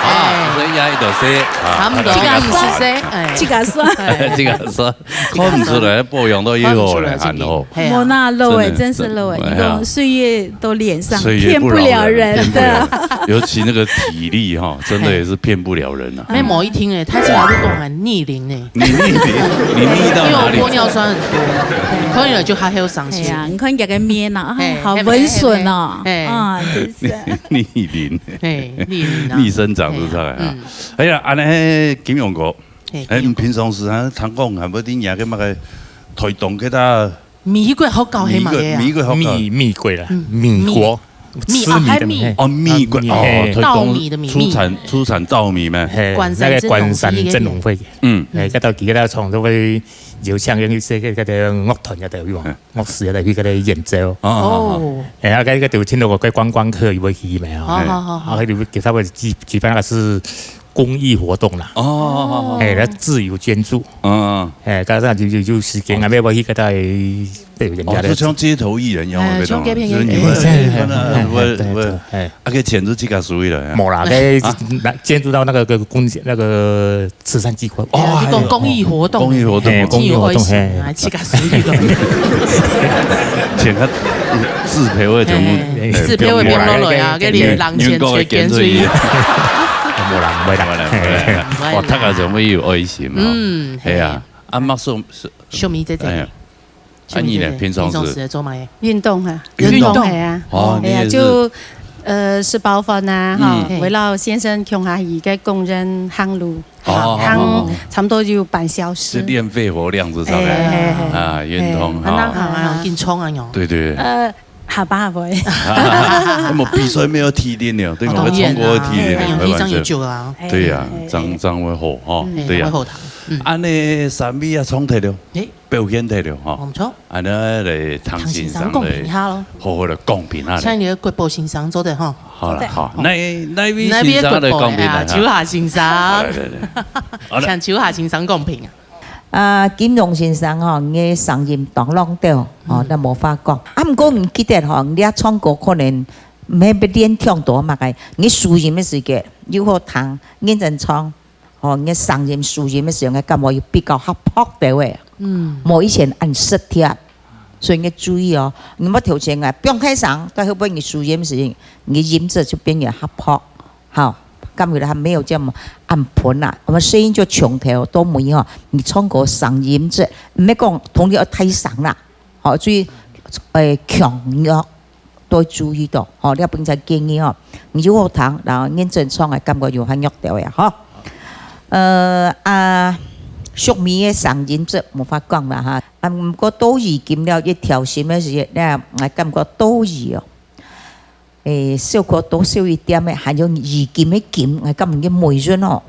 哎。所以呀，一多歲，啊，差不多二十歲，哎。自家算。哎。自家算。 看毋出來，保養到又好了，看毋出來，還好。係啊。無啦，老了，真的。真是老了，哎呀。你講歲月都臉上，歲月不饒人，騙不了人，騙不了人。對啊。尤其那個體力哈，真的也是騙不了人啊。哎。沒某一天哎，他竟然就跟我喊逆齡哎。你逆齡，你逆到哪裡？因為我玻尿酸很多，看起來就還很有上限。哎呀，你看這個面啊，哎，哎，好溫順哦，哎，哎。啊，真是。逆齡，哎，逆齡啊。逆生長是不是啊？哎，嗯。哎呀，恁呢，金勇哥， 嘿，哎，你平常時啊，聽講還會在那個麼个台東該搭美國學校係麼个啊？美國，美國學校。米，米國啦，嗯，米國，米，吃米的米，啊，還米。哦，米國，啊，米，哦，嘿。稻米的米，出產，出產稻米咩？嘿，關山鎮農會。那個關山鎮農會。嗯。哎，該到幾個大廠都會有像有一些該個樂團該搭有啊，嗯。樂師該搭去該搭演奏。哦，哦，哦。哦。哎，啊，該個就聽到過觀光客也會去咩啊？哦，好，好，好。啊，佢就會給他們舉，舉辦那個是 公益活動啦。哦，哦，哦，哦。哎，來自由捐助。嗯，嗯。哎，加上就，就，就時間啊，哎。沒有去跟他，對人家的。哦，就像街頭藝人一樣，哎，那種，像街邊藝人。就是你們，哎，哎，哎，哎，哎，對，對，哎。啊，該錢就自家收的了，哎。無啦，該，啊。那捐助到那個，那個公，那個慈善機構。哦，哎呀，這種公益活動。公益活動。哎，公益活動，真有愛心啊，嘿。自家收的。錢較，自賠會全部，哎，哎，自賠會變落來啊，不用，無啦，該，該，該，該，人錢全捐出去。 無啦，毋會啦。無啦，無啦。無啦。哇，大家真會有愛心哦。嗯，係啊。嘿。啊，麥秀，秀美姐姐。哎呀。秀美姐姐，啊，你呢？平常時？平常時在做麼个？運動啊。運動？運動，係啊。哦，係啊，你也是。就，呃，食飽飯啊，哈，嗯。圍繞先生共下去該公園行路，哦，行，哦，哦，哦。差不多有半小時。是練肺活量，是不是？哎，哎，哎。啊，運動，哎，哈。那好啊，緊衝啊，喲。對，對。呃， 下把會。那麼比賽沒有體力了，對嗎？哦，當然啦。會衝過會體力了，哎，開玩笑。哎，這樣有救啊。對呀，哎，哎，這樣，哎。這樣會好哈，嗯，對呀。會好的。嗯。恁呢三位啊，唱忒了，哎。表現忒了哈。無錯。恁呢來聽先生來，聽先生講評一下咯。好好地講評下來。像你的國寶先生做得哈。好了，做得。好，好。哪，哪位先生來講評啊？哪位國寶呀？秋霞先生。好，來，來，來。好了。像秋霞先生講評啊。 啊，金龍先生吼，你个聲音當朗調，吼，嗯。那無話講。啊，毋過你記得吼，你啊唱歌可能毋係練腔調麼个，你收音个時節又好聽，認真唱，吼，你个聲音收音个時候，你感覺又比較活潑兜仔。嗯。無以前恁實貼，所以你注意哦，你莫頭前啊，放開聲，到後尾你收音時，你音質就變得活潑。 好，感覺還沒有這麼恁盆啦。我們聲音就從頭到尾吼，你唱歌聲音質，毋係講同你要大聲啦，吼，注意，誒，強弱都注意到，吼，你要平常建議吼，你就好聽，然後認真唱个感覺有還弱掉呀，吼。呃，啊，淑美个聲音質無法講啦哈，啊，毋過到如今了一條心个時節，那，𠊎感覺到如哦。 誒，小可多少一點个，還有語金个金，𠊎感覺个尾韻哦，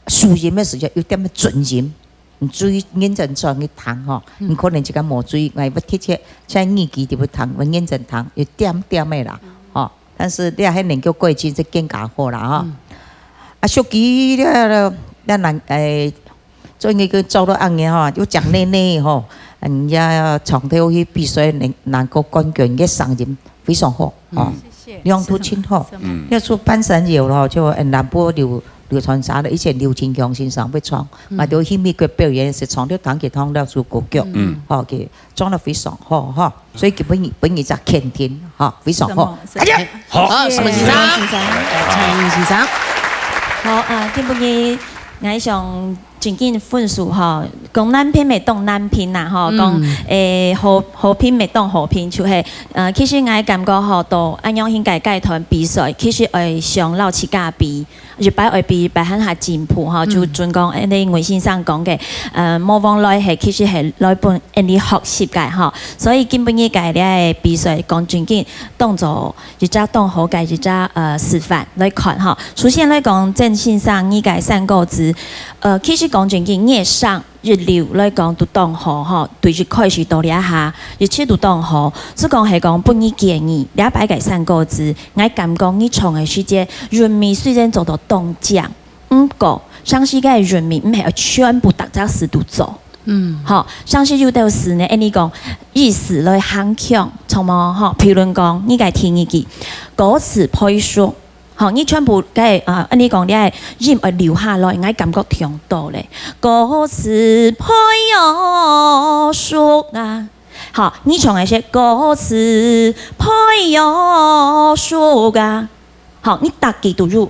收音个時節有點个準音，你注意認真轉去聽吼，嗯。你可能自家無注意，𠊎會特別在耳機底背聽，會認真聽，有點點个啦，嗯。吼。但是你還能夠改進，是更加好啦，吼。嗯。啊，俗語了，了，咱人，誒， 做一個做到恁樣吼，又講奶奶吼，人家長透去比賽，能，能夠冠軍，个聲音非常好，哦，嗯。謝謝。亮度真好。什麼？嗯。要說半山腰咯，就，呃，南部劉，劉傳沙个，以前劉清強先生會唱，嗯。嘛，就去美國表演時，唱了彈吉他，了首歌曲，嗯。吼，佢唱得非常好，吼。所以佢分你，分你一隻肯定，吼，非常好。什麼？哎呀，好。好，什麼先生？什麼先生？蔡依林先生。好，啊，今晡日，𠊎想正經分數吼，講難拚乜當難拚啦吼，講，嗯。誒，好，好拚乜當好拚，就係，呃，其實𠊎感覺吼，到恁樣形个階段比賽，其實愛想摎自家比，一擺愛比一擺還較進步吼，嗯。就準講，恁呢文先生講个，呃，模仿來係其實係來分恁呢學習个吼，所以今晡日个這个比賽講正經當做一隻當好个一隻，呃，示範來看吼。首先來講，鄭先生你个三個字，呃，其實講正經，你个聲 一流來講都當好吼，對一開始到這下，一直都當好。只講係講分你建議，這擺个三個字，𠊎感覺你唱个時節，韻味雖然做到當靚，毋過，常時个韻味毋係全部逐隻字都做。嗯。吼，常時有兜字呢，恁呢講，意思來行腔，著無？吼，譬如講，你个第二句，歌詞倍速， 吼，你全部个，呃，恁呢講，你个音愛留下來，𠊎感覺聽到咧。歌詞倍速啊，吼，你唱个係歌詞倍速啊，吼，你逐句都有，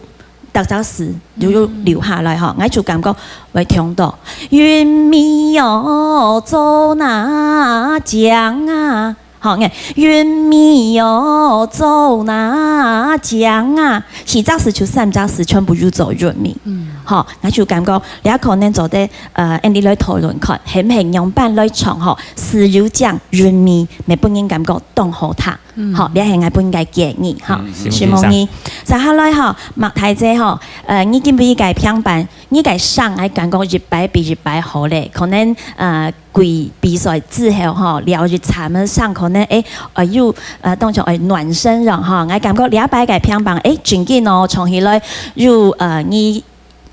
逐隻字都有留下來，吼，𠊎就感覺會聽到。韻味哦，做那醬啊， 吼，𠊎韻味哦，做那醬啊，四隻字就三隻字全部有做韻味。嗯。吼，𠊎就感覺，這可能做得，呃，恁呢來討論看，係毋係仰般來唱吼，字又靚，韻味，乜分人感覺當好聽。嗯。吼，這係𠊎分个建議，吼。嗯，承蒙你。接下來吼，麥太姐吼，呃，你今晡日个評判，你个聲，𠊎感覺一擺比一擺好咧，可能，呃， 佢比賽之後吼，尞一站个聲可能，誒，呃，又，呃，當像，誒，暖身樣吼。𠊎感覺這擺个評判，誒，正經哦，唱起來又，呃，你，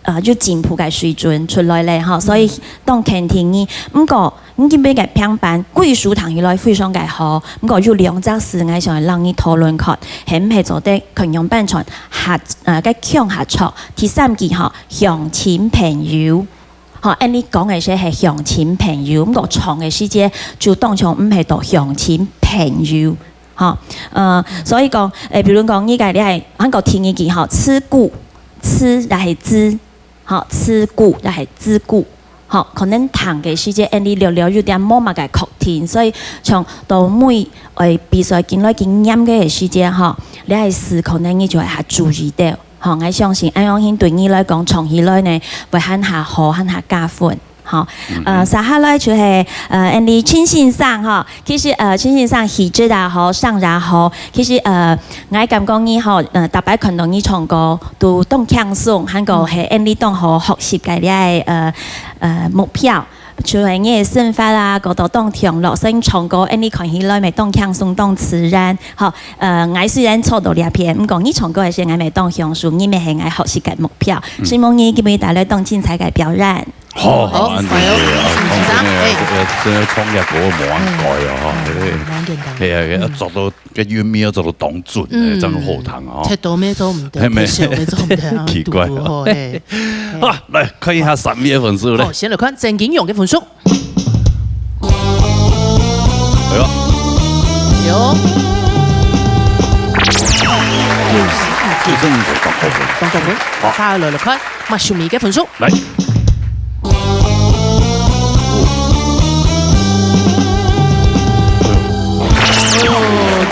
呃，又進步个水準出來咧吼，所以當肯定你。毋過，你今晡日个評判，歸首聽起來非常个好，毋過有兩隻字，𠊎想摎你討論看，係毋係做得看樣般唱，合，呃，个腔合著。第三句吼，鄉親朋友。 吼，恁呢講个時係鄉親朋友，毋過唱个時節就當像毋係到鄉親朋友，吼。呃，所以講，誒，比如講，你个你係，還過第二句吼，自顧，自也係自，吼，自顧也係自顧，吼，可能聽个時節，恁呢略略有點無麼个確定，所以像到尾，誒，比賽緊來緊嚴个時節，吼，你个字可能你就會較注意到。 吼，𠊎相信恁樣形對你來講，唱起來呢，會還較好，還較加分。吼，呃，接下來就係，呃，恁呢陳先生吼。其實，呃，陳先生氣質也好，聲也好，其實，呃，𠊎感覺你吼，呃，逐擺看到你唱歌，都當輕鬆，還過係恁呢當好學習个這个，呃，呃，目標。 就係你个生活啊，過到當暢樂，所以唱歌，恁呢看起來乜當輕鬆，當自然。吼，呃，𠊎雖然坐到這片，毋過你唱歌个時，𠊎乜當享受，你乜係𠊎學習个目標。承蒙你今晡日帶來當精彩个表演。好，好，恁呢，哎喲，啊，先生，哎。真个，真个唱這歌無恁該哦，吼，哎，嘿。無簡單。係啊，要做到 个韻味愛做到當準，嗯。正好聽哦。忒多乜做毋得，係咩？忒少乜做毋得啊，奇怪哦。堵堵好，嘿。好，來，看一下三位个分數咧。好，先來看鄭景勇个分數。哎喲。有。九十五分，當高分。當高分。好。接下來來看，馬秀美个分數。 來。哦，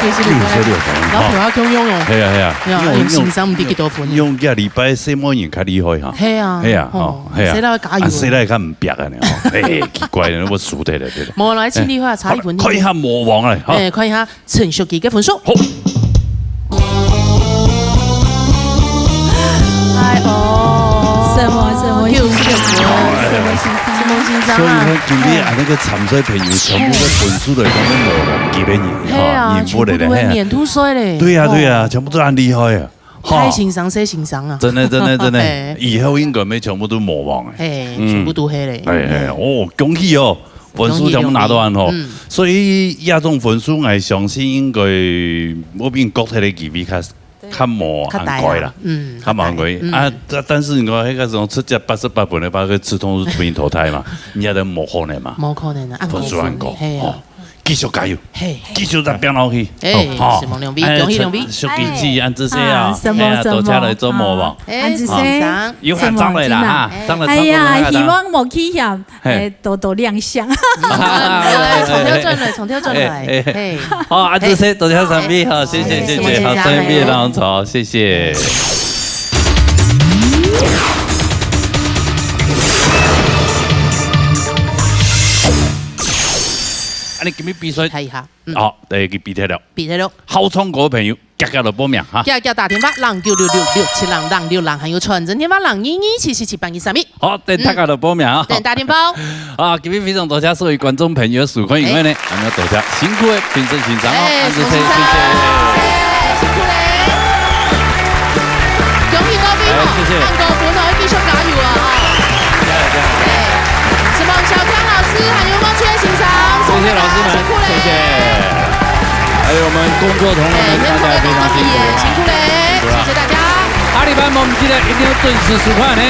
九十六分。九十六分，摎頭下共樣哦。係啊，係啊。係啊，因為，因為先生毋知幾多分。因為這禮拜細妹人較厲害哈。係啊，係啊，吼，吼，係啊。細妹加油。啊，細妹較毋拚个呢，吼。嘿，奇怪，我輸忒了，對了。無，來，請你看，差一分。看一下魔王咧，哈。哎，看一下 陳淑琪个分數。好。哎哦，什麼，什麼，九十六分。什麼先生？什麼先生啊？所以呢，今天啊，那個參賽朋友全部个分數來講，攏無王級个人，係啊，哈，全部都係年度賽咧。對啊，對啊，吼。全部都恁厲害啊。 哈。大先生、細先生啊。真的，真的，真的，嘿。以後應該乜全部都魔王欸。嘿，嗯。全部都係咧。哎，哎，哦，恭喜哦，分數全部拿到恁好。恭喜，恭喜。嗯。所以這種分數，𠊎相信應該，我比國泰个機會較，較無恁高啦。較低啦。嗯，較無恁高。較低。嗯。啊，但，但是你看，那個什麼直接八十八分的，把那個自動是被淘汰嘛，人家都無可能嘛。無可能啊，分數恁高，嘿啊。哦。繼續加油，嘿，嘿。繼續再拼落去。哎，吼，承蒙兩位，哎，恭喜兩位。小弟弟，恁仔細啊，啊，承蒙，哎呀，多謝來做夢哦。承蒙。哎，恁仔細，啊，承蒙。有喊上來啦，承蒙。哈，上來，哎呀，上來，上來。希望無棄嫌，嘿。哎，多多亮相。哎，重頭轉來，重頭轉來，哎，哎，哎。嘿。好，恁仔細，多謝三位，好，謝謝，謝謝，謝謝，好，謝謝，三位，然後好，謝謝。恁樣今日比賽，睇一下，嗯。好，第一个比賽了。比賽了。好唱歌个朋友，遽遽來報名哈。遽遽打電話，零九六六六七零零六零，還有傳真電話，零二二七四七八二三一。好，等大家來報名啊。等打電話。啊，今日非常多謝所有觀眾朋友个收看，因為呢，哎。還要多謝辛苦个評審先生哦，哎，安子生，辛苦了，辛苦了。恭喜各位哦，哎，謝謝。唱歌歌手愛繼續加油啊，哦。加油，加油。哎，承蒙小江老師，還有孟雀先生，謝謝老師們，辛苦了。謝謝。還有我們工作同仁們，哎，大家非常辛苦啊。辛苦了，辛苦了。謝謝大家。下禮拜我們記得一定要準時收看呢。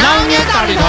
老年大禮堂。